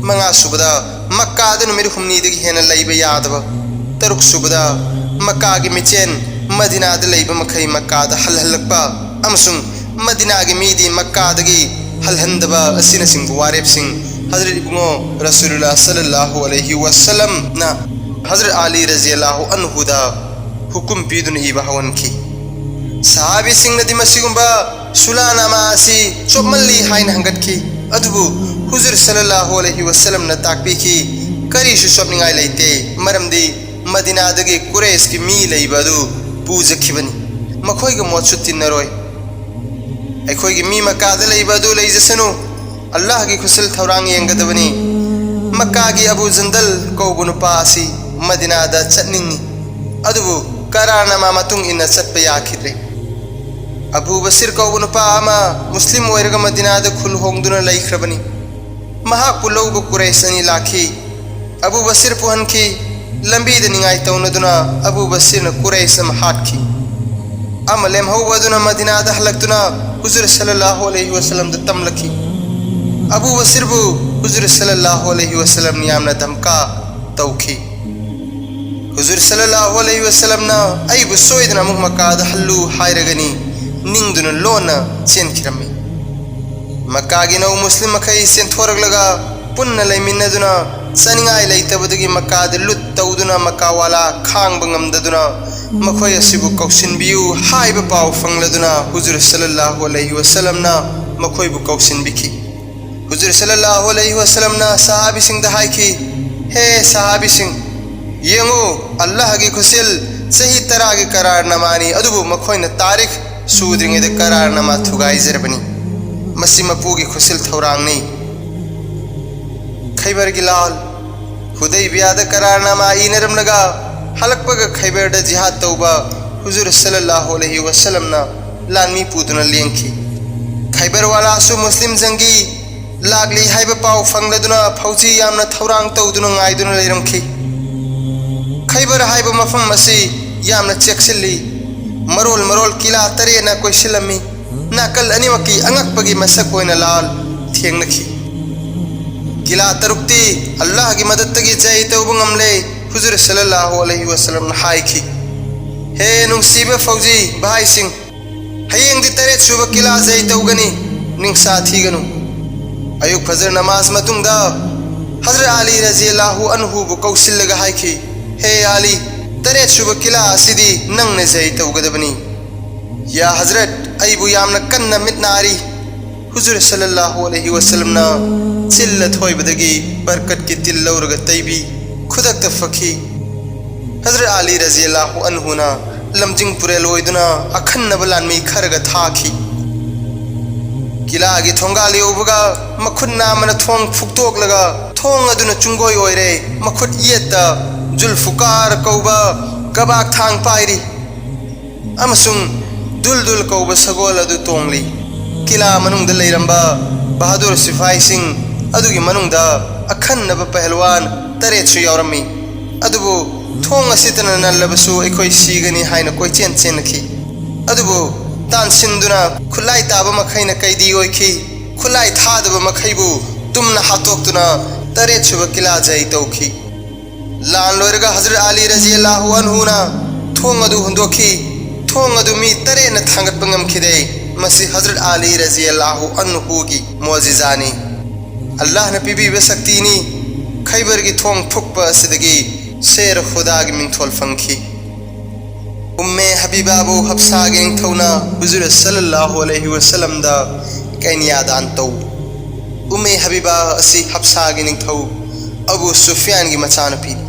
ꯃꯉꯥꯁꯨꯕꯗ, ꯃꯛꯀꯥꯗ ꯅꯨꯃꯤꯠ ꯍꯨꯝꯅꯤꯗꯒꯤ ꯍꯦꯟꯅ ꯂꯩꯕ ꯌꯥꯗꯕ꯫ ꯇꯔꯨꯛꯁꯨꯕꯗ, ꯃꯛꯀꯥꯒꯤ ꯃꯤꯆꯦꯟ ꯃꯗꯤꯅꯥꯗ ꯂꯩꯕ ꯃꯈꯩ ꯃꯛꯀꯥꯗ ꯍꯜꯍꯜꯂꯛꯄ ꯑꯃꯁꯨꯡ ꯃꯗꯤꯅꯥꯒꯤ ꯃꯤꯗꯤ ꯃꯛꯀꯥꯗꯒꯤ ꯍꯜꯍꯟꯗꯕ ꯑꯁꯤꯅꯆꯤꯡꯕ ꯋꯥꯔꯦꯞꯁꯤꯡ ꯍꯖꯔꯠ ꯏꯕꯨꯡꯉꯣ ꯔꯁꯨꯂꯨꯜꯂꯥ ꯁꯜꯂꯜꯂꯥꯍꯨ ꯑꯂꯩꯍꯤ ꯋꯁꯜꯂꯝꯅ ꯍꯖꯔꯠ ꯑꯂꯤ ꯔꯖꯤꯌꯜꯂꯥꯍꯨ ꯑꯟꯍꯨꯗ ꯍꯨꯀꯨꯝ ꯄꯤꯗꯨꯅ ꯏꯕ ꯍꯧꯍꯟꯈꯤ꯫ ꯁꯍꯥꯕꯤꯁꯤꯡꯅꯗꯤ ꯃꯁꯤꯒꯨꯝꯕ ꯁꯨꯂꯥꯅꯥꯃꯥ ꯑꯁꯤ ꯆꯣꯞꯃꯜꯂꯤ ꯍꯥꯏꯅ ꯍꯪꯒꯠꯈꯤ꯫ ꯑꯗꯨꯕꯨ ꯍꯨꯖꯨꯔ ꯁꯜꯂꯜꯂꯥꯍꯨ ꯑꯂꯩꯍꯤ ꯋꯁꯜꯂꯝꯅ ꯇꯥꯛꯄꯤꯈꯤ, "ꯀꯔꯤꯁꯨ ꯆꯣꯞꯅꯤꯡꯉꯥꯏ ꯂꯩꯇꯦ, ꯃꯔꯝꯗꯤ ꯃꯗꯤꯅꯥꯗꯒꯤ ꯀꯨꯔꯦꯁꯀꯤ ꯃꯤ ꯂꯩꯕ ꯑꯗꯨ ꯄꯨꯖꯈꯤꯕꯅꯤ꯫ ꯃꯈꯣꯏꯒ ꯃꯣꯠꯁꯨ ꯇꯤꯟꯅꯔꯣꯏ꯫ ꯑꯩꯈꯣꯏꯒꯤ ꯃꯤ ꯃꯛꯀꯥꯗ ꯂꯩꯕ ꯑꯗꯨ ꯂꯩꯖꯁꯅꯨ꯫ ꯑꯜꯂꯥꯍꯒꯤ ꯈꯨꯠꯁꯤꯜ ꯊꯧꯔꯥꯡ ꯌꯦꯡꯒꯗꯕꯅꯤ꯫ ꯃꯛꯀꯥꯒꯤ ꯑꯕꯨ ꯖꯟꯗꯜ ꯀꯧꯕ ꯅꯨꯄꯥ ꯑꯁꯤ ꯃꯗꯤꯅꯥꯗ ꯆꯠꯅꯤꯡꯏ, ꯑꯗꯨꯕꯨ ꯀꯔꯥꯔꯅꯥꯃꯥ ꯃꯇꯨꯡ ꯏꯟꯅ ꯆꯠꯄ ꯌꯥꯈꯤꯗ꯭ꯔꯦ꯫ ꯑꯕꯨ ꯕꯁꯤꯔ ꯀꯧꯕ ꯅꯨꯄꯥ ꯑꯃ ꯃꯨꯁꯂꯤꯝ ꯑꯣꯏꯔꯒ ꯃꯗꯤꯅꯥꯗ ꯈꯨꯜ ꯍꯣꯡꯗꯨꯅ ꯂꯩꯈ꯭ꯔꯕꯅꯤ꯫ ꯃꯍꯥꯛꯄꯨ ꯂꯧꯕ ꯀꯨꯔꯩꯁ ꯑꯅꯤ ꯂꯥꯛꯈꯤ꯫ ꯑꯕꯨ ꯕꯁꯤꯔ ꯄꯨꯍꯟꯈꯤ꯫ ꯂꯝꯕꯤꯗ ꯅꯤꯡꯉꯥꯏ ꯇꯧꯅꯗꯨꯅ ꯑꯕꯨ ꯕꯁꯤꯔꯅ ꯀꯨꯔꯩꯁ ꯑꯃ ꯍꯥꯠꯈꯤ꯫ ꯑꯃ ꯂꯦꯝꯍꯧꯕ ꯑꯗꯨꯅ ꯃꯗꯤꯅꯥꯗ ꯍꯜꯂꯛꯇꯨꯅ ꯍꯨꯖꯨꯔ ꯁꯜꯂꯜꯂꯥꯍꯨ ꯑꯂꯩꯍꯤ ꯋꯁꯜꯂꯝꯗ ꯇꯝꯂꯛꯈꯤ꯫ ꯑꯕꯨ ꯕꯁꯤꯔꯕꯨ ꯍꯨꯖꯨꯔ ꯁꯜꯂꯜꯂꯥꯍꯨ ꯑꯂꯩꯍꯤ ꯋꯁꯜꯂꯝ ꯌꯥꯝꯅ ꯙꯝꯀꯥ ꯇꯧꯈꯤ꯫ ꯍꯨꯖꯨꯔ ꯁꯜꯂꯜꯂꯥꯍꯨ ꯑꯂꯩꯍꯤ ꯋꯁꯜꯂꯝꯅ "ꯑꯩꯕꯨ ꯁꯣꯏꯗꯅ ꯑꯃꯨꯛ ꯃꯛꯀꯥꯗ ꯍꯜꯂꯨ" ꯍꯥꯏꯔꯒꯅꯤ ꯅꯤꯡꯗꯨꯅ ꯂꯣꯟꯅ ꯆꯦꯟꯈꯤꯔꯝꯃꯤ꯫ ꯃꯛꯀꯥꯒꯤ ꯅꯧ ꯃꯨꯁꯂꯤꯝ ꯃꯈꯩ ꯆꯦꯟꯊꯣꯔꯛꯂꯒ ꯄꯨꯟꯅ ꯂꯩꯃꯤꯟꯅꯗꯨꯅ ꯆꯥꯅꯤꯡꯉꯥꯏ ꯂꯩꯇꯕꯗꯒꯤ ꯃꯛꯀꯥꯗ ꯂꯨꯠ ꯇꯧꯗꯨꯅ ꯃꯛꯀꯥꯋꯥꯂꯥ ꯈꯥꯡꯕ ꯉꯝꯗꯗꯨꯅ ꯃꯈꯣꯏ ꯑꯁꯤꯕꯨ ꯀꯧꯁꯤꯟꯕꯤꯌꯨ ꯍꯥꯏꯕ ꯄꯥꯎ ꯐꯪꯂꯗꯨꯅ ꯍꯨꯖꯨꯔ ꯁꯜꯂꯜꯂꯥꯍꯨ ꯑꯂꯩꯍꯤ ꯋꯁꯜꯂꯝꯅ ꯃꯈꯣꯏꯕꯨ ꯀꯧꯁꯤꯟꯕꯤꯈꯤ꯫ ꯍꯨꯖꯨꯔ ꯁꯜꯂꯜꯂꯥꯍꯨ ꯑꯂꯩꯍꯤ ꯋꯁꯜꯂꯝꯅ ꯁꯍꯥꯕꯤꯁꯤꯡꯗ ꯍꯥꯏꯈꯤ, "ꯍꯦ ꯁꯍꯥꯕꯤꯁꯤꯡ, ꯌꯦꯡꯉꯨ, ꯑꯜꯂꯥꯍꯒꯤ ꯈꯨꯠꯁꯤꯜ ꯆꯍꯤ ꯇꯔꯥꯒꯤ ꯀꯔꯥꯔꯅꯥꯃꯥꯅꯤ, ꯑꯗꯨꯕꯨ ꯃꯈꯣꯏꯅ ꯇꯥꯔꯤꯈ ꯁꯨꯗ꯭ꯔꯤꯉꯩꯗ ꯀꯔꯥꯔꯅꯥꯃꯥ ꯊꯨꯒꯥꯏꯖꯔꯕꯅꯤ꯫ ꯃꯁꯤ ꯃꯄꯨꯒꯤ ꯈꯨꯠꯁꯤꯜ ꯊꯧꯔꯥꯡꯅꯤ꯫" ꯈꯩꯕꯔꯒꯤ ꯂꯥꯜ꯫ ꯍꯨꯗꯩꯕꯤꯌꯥꯗ ꯀꯔꯥꯔꯅꯥꯃꯥ ꯏꯅꯔꯝꯂꯒ ꯍꯜꯂꯛꯄꯒ ꯈꯩꯕꯔꯗ ꯖꯤꯍꯥꯗ ꯇꯧꯕ ꯍꯨꯖꯨꯔ ꯁꯜꯂꯜꯂꯥꯍꯨ ꯑꯂꯩꯍꯤ ꯋꯁꯜꯂꯝꯅ ꯂꯥꯟꯃꯤ ꯄꯨꯗꯨꯅ ꯂꯦꯡꯈꯤ꯫ ꯈꯩꯕꯔ ꯋꯥꯂꯥꯁꯨ ꯃꯨꯁꯂꯤꯝ ꯖꯪꯒꯤ ꯂꯥꯛꯂꯤ ꯍꯥꯏꯕ ꯄꯥꯎ ꯐꯪꯂꯗꯨꯅ ꯐꯧꯖꯤ ꯌꯥꯝꯅ ꯊꯧꯔꯥꯡ ꯇꯧꯗꯨꯅ ꯉꯥꯏꯗꯨꯅ ꯂꯩꯔꯝꯈꯤ꯫ ꯈꯩꯕꯔ ꯍꯥꯏꯕ ꯃꯐꯝ ꯑꯁꯤ ꯌꯥꯝꯅ ꯆꯦꯛꯁꯤꯜꯂꯤ꯫ ꯃꯔꯣꯜ ꯃꯔꯣꯜ ꯀꯤꯂꯥ ꯇꯔꯦꯠꯅ ꯀꯣꯏꯁꯤꯜꯂꯝꯃꯤ꯫ ꯅꯥꯀꯜ ꯑꯅꯤꯃꯛꯀꯤ ꯑꯉꯛꯄꯒꯤ ꯃꯁꯛ ꯑꯣꯏꯅ ꯂꯥꯜ ꯊꯦꯡꯅꯈꯤ꯫ ꯀꯤꯂꯥ ꯇꯔꯨꯛꯇꯤ ꯑꯜꯂꯥꯍꯒꯤ ꯃꯗꯠꯇꯒꯤ ꯖꯩ ꯇꯧꯕ ꯉꯝꯂꯦ꯫ ꯍꯨꯖꯨꯔ ꯁꯜꯂꯜꯂꯥꯍꯨ ꯑꯂꯩꯍꯤ ꯋꯁꯜꯂꯝꯅ ꯍꯥꯏꯈꯤ, "ꯍꯦ ꯅꯨꯡꯁꯤꯕ ꯐꯧꯖꯤ ꯚꯥꯏꯁꯤꯡ, ꯍꯌꯦꯡꯗꯤ ꯇꯔꯦꯠ ꯁꯨꯕ ꯀꯤꯂꯥ ꯖꯩ ꯇꯧꯒꯅꯤ, ꯅꯤꯡꯁꯥ ꯊꯤꯒꯅꯨ꯫" ꯑꯌꯨꯛ ꯐꯖꯔ ꯅꯃꯥꯖ ꯃꯇꯨꯡꯗ ꯍꯖꯔꯠ ꯑꯂꯤ ꯔꯖꯤꯌꯜꯂꯥꯍꯨ ꯑꯟꯍꯨꯕꯨ ꯀꯧꯁꯤꯜꯂꯒ ꯍꯥꯏꯈꯤ, "ꯍꯦ ꯑꯂꯤ, ꯇꯔꯦꯠ ꯁꯨꯕ ꯀꯤꯂꯥ ꯑꯁꯤꯗꯤ ꯅꯪꯅ ꯖꯩ ꯇꯧꯒꯗꯕꯅꯤ꯫ ꯌꯥ ꯍꯖꯔꯠ, ꯑꯩꯕꯨ ꯌꯥꯝꯅ ꯀꯟꯅ ꯃꯤꯠ ꯅꯥꯔꯤ꯫" ꯍꯨꯖꯨꯔ ꯁꯜꯂꯜꯂꯥꯍꯨ ꯑꯂꯩꯍꯤ ꯋꯁꯜꯂꯝꯅ ꯆꯤꯜ ꯑꯊꯣꯏꯕꯗꯒꯤ ꯕꯔꯀꯠꯀꯤ ꯇꯤꯜ ꯂꯧꯔꯒ ꯇꯩꯕꯤ, ꯈꯨꯗꯛꯇ ꯐꯈꯤ꯫ ꯍꯖꯔꯠ ꯑꯂꯤ ꯔꯖꯤꯌꯜꯂꯥꯍꯨ ꯑꯟꯍꯨꯅ ꯂꯝꯖꯤꯡ ꯄꯨꯔꯦꯜ ꯑꯣꯏꯗꯨꯅ ꯑꯈꯟꯅꯕ ꯂꯥꯟꯃꯤ ꯈꯔꯒ ꯊꯥꯈꯤ꯫ ꯀꯤꯂꯥꯒꯤ ꯊꯣꯡꯒꯥꯜ ꯌꯧꯕꯒ ꯃꯈꯨꯠ ꯅꯥꯝꯃꯅ ꯊꯣꯡ ꯐꯨꯛꯇꯣꯛꯂꯒ ꯊꯣꯡ ꯑꯗꯨꯅ ꯆꯨꯡꯒꯣꯏ ꯑꯣꯏꯔꯦ꯫ ꯃꯈꯨꯠ ꯌꯦꯠꯇ ꯖꯨꯜꯐꯨꯀꯥꯔ ꯀꯧꯕ ꯀꯕꯥꯛ ꯊꯥꯡ ꯄꯥꯏꯔꯤ ꯑꯃꯁꯨꯡ ꯗꯨꯜꯗꯨꯜ ꯀꯧꯕ ꯁꯒꯣꯜ ꯑꯗꯨ ꯇꯣꯡꯂꯤ꯫ ꯀꯤꯂꯥ ꯃꯅꯨꯡꯗ ꯂꯩꯔꯝꯕ ꯕꯍꯥꯗꯨꯔ ꯁꯤꯐꯥꯏꯁꯤꯡ ꯑꯗꯨꯒꯤ ꯃꯅꯨꯡꯗ ꯑꯈꯟꯅꯕ ꯄꯍꯜꯋꯥꯟ ꯇꯔꯦꯠꯁꯨ ꯌꯥꯎꯔꯝꯃꯤ꯫ ꯑꯗꯨꯕꯨ ꯊꯣꯡ ꯑꯁꯤꯇꯅ ꯅꯜꯂꯕꯁꯨ ꯑꯩꯈꯣꯏ ꯁꯤꯒꯅꯤ ꯍꯥꯏꯅ ꯀꯣꯏꯆꯦꯟ ꯆꯦꯟꯅꯈꯤ꯫ ꯑꯗꯨꯕꯨ ꯇꯥꯟꯁꯤꯟꯗꯨꯅ ꯈꯨꯠꯂꯥꯏ ꯇꯥꯕ ꯃꯈꯩꯅ ꯀꯩꯗꯤ ꯑꯣꯏꯈꯤ꯫ ꯈꯨꯠꯂꯥꯏ ꯊꯥꯗꯕ ꯃꯈꯩꯕꯨ ꯇꯨꯝꯅ ꯍꯥꯠꯇꯣꯛꯇꯨꯅ ꯇꯔꯦꯠꯁꯨꯕ ꯀꯤꯂꯥ ꯖꯩ ꯇꯧꯈꯤ꯫ ꯂꯥꯟ ꯂꯣꯏꯔꯒ ꯍꯖꯔꯠ ꯑꯂꯤ ꯔꯖꯤꯌꯜꯂꯥꯍꯨ ꯑꯟꯍꯨꯅ ꯊꯣꯡ ꯑꯗꯨ ꯍꯨꯟꯗꯣꯛꯈꯤ꯫ ꯊꯣꯡ ꯑꯗꯨ ꯃꯤ ꯇꯔꯦꯠꯅ ꯊꯥꯡꯒꯠꯄ ꯉꯝꯈꯤꯗꯦ꯫ ꯃꯁꯤ ꯍꯖꯔꯠ ꯑꯂꯤ ꯔꯖꯤꯌꯜꯂꯥꯍꯨ ꯑꯟꯍꯨꯒꯤ ꯃꯣꯖꯤꯖꯥꯅꯤ꯫ ꯑꯜꯂꯥꯍꯅ ꯄꯤꯕꯤꯕ ꯁꯛꯇꯤꯅꯤ꯫ ꯈꯩꯕꯔꯒꯤ ꯊꯣꯡ ꯐꯨꯛꯄ ꯑꯁꯤꯗꯒꯤ ꯁꯦꯔ ꯈꯨꯗꯥꯒꯤ ꯃꯤꯡꯊꯣꯜ ꯐꯪꯈꯤ꯫ ꯎꯝꯃꯦ ꯍꯕꯤꯕꯥꯕꯨ ꯍꯞꯁꯥꯒꯤ ꯅꯤꯡꯊꯧꯅ ꯍꯨꯖꯨꯔ ꯁꯜꯂꯜꯂꯥꯍꯨ ꯑꯂꯩꯍꯤ ꯋꯁꯜꯂꯝꯗ ꯀꯩꯅꯤꯌꯥꯗꯥꯟ ꯇꯧ꯫ ꯎꯝꯃꯦ ꯍꯕꯤꯕꯥ ꯑꯁꯤ ꯍꯞꯁꯥꯒꯤ ꯅꯤꯡꯊꯧ ꯑꯕꯨ ꯁꯨꯐꯤꯌꯥꯟꯒꯤ ꯃꯆꯥꯅꯨꯄꯤꯅꯤ꯫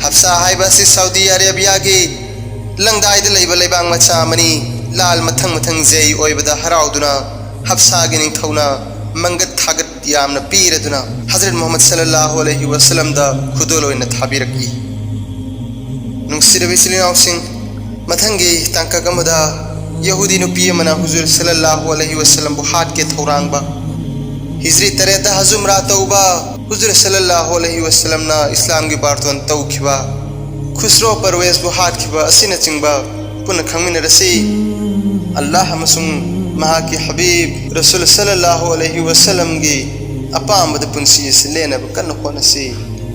ꯍꯞꯁꯥ ꯍꯥꯏꯕ ꯑꯁꯤ ꯁꯥꯎꯗꯤ ꯑꯔꯦꯕꯤꯌꯥꯒꯤ ꯂꯪꯗꯥꯏꯗ ꯂꯩꯕ ꯂꯩꯕꯥꯛ ꯃꯆꯥ ꯑꯃꯅꯤ꯫ ꯂꯥꯜ ꯃꯊꯪ ꯃꯊꯪ ꯖꯩ ꯑꯣꯏꯕꯗ ꯍꯔꯥꯎꯗꯨꯅ ꯍꯞꯁꯥꯒꯤ ꯅꯤꯡꯊꯧꯅ ꯃꯪꯒꯠ ꯊꯥꯒꯠ ꯌꯥꯝꯅ ꯄꯤꯔꯗꯨꯅ ꯍꯖꯔꯠ ꯃꯨꯍꯝꯃꯗ ꯁꯜꯂꯜꯂꯥꯍꯨ ꯑꯂꯩꯍꯤ ꯋꯁꯜꯂꯝꯗ ꯈꯨꯗꯣꯜ ꯑꯣꯏꯅ ꯊꯥꯕꯤꯔꯛꯏ꯫ ꯅꯨꯡꯁꯤꯔꯕ ꯏꯆꯤꯜ ꯏꯅꯥꯎꯁꯤꯡ, ꯃꯊꯪꯒꯤ ꯇꯥꯡꯀꯛ ꯑꯃꯗ ꯌꯍꯨꯗꯤ ꯅꯨꯄꯤ ꯑꯃꯅ ꯍꯨꯖꯨꯔ ꯁꯜꯂꯜꯂꯥꯍꯨ ꯑꯂꯩꯍꯤ ꯋꯁꯜꯂꯝꯕꯨ ꯍꯥꯠꯀꯦ ꯊꯧꯔꯥꯡꯕ, ꯍꯤꯖ꯭ꯔꯤ ꯇꯔꯦꯠꯇ ꯍꯖꯨꯝꯔꯥ ꯇꯧꯕ, ꯍꯨꯖꯨꯔ ꯁꯜꯂꯜꯂꯥꯍꯨ ꯑꯂꯩꯍꯤ ꯋꯁꯜꯂꯝꯅ ꯏꯁꯂꯥꯝꯒꯤ ꯕꯥꯔꯇꯣꯟ ꯇꯧꯈꯤꯕ, ꯈꯨꯁꯔꯣ ꯄꯔꯋꯦꯖꯕꯨ ꯍꯥꯠꯈꯤꯕ ꯑꯁꯤꯅꯆꯤꯡꯕ ꯄꯨꯟꯅ ꯈꯪꯃꯤꯟꯅꯔꯁꯤ꯫ ꯑꯜꯂꯥꯍ ꯑꯃꯁꯨꯡ ꯃꯍꯥꯛꯀꯤ ꯍꯕꯤꯕ ꯔꯁꯨꯜ ꯁꯜꯂꯜꯂꯥꯍꯨ ꯑꯂꯩꯍꯤ ꯋꯁꯜꯂꯝꯒꯤ ꯑꯄꯥꯝꯕꯗ ꯄꯨꯟꯁꯤ ꯑꯁꯤ ꯂꯦꯟꯅꯕ ꯀꯟꯅ ꯍꯣꯠꯅꯁꯤ꯫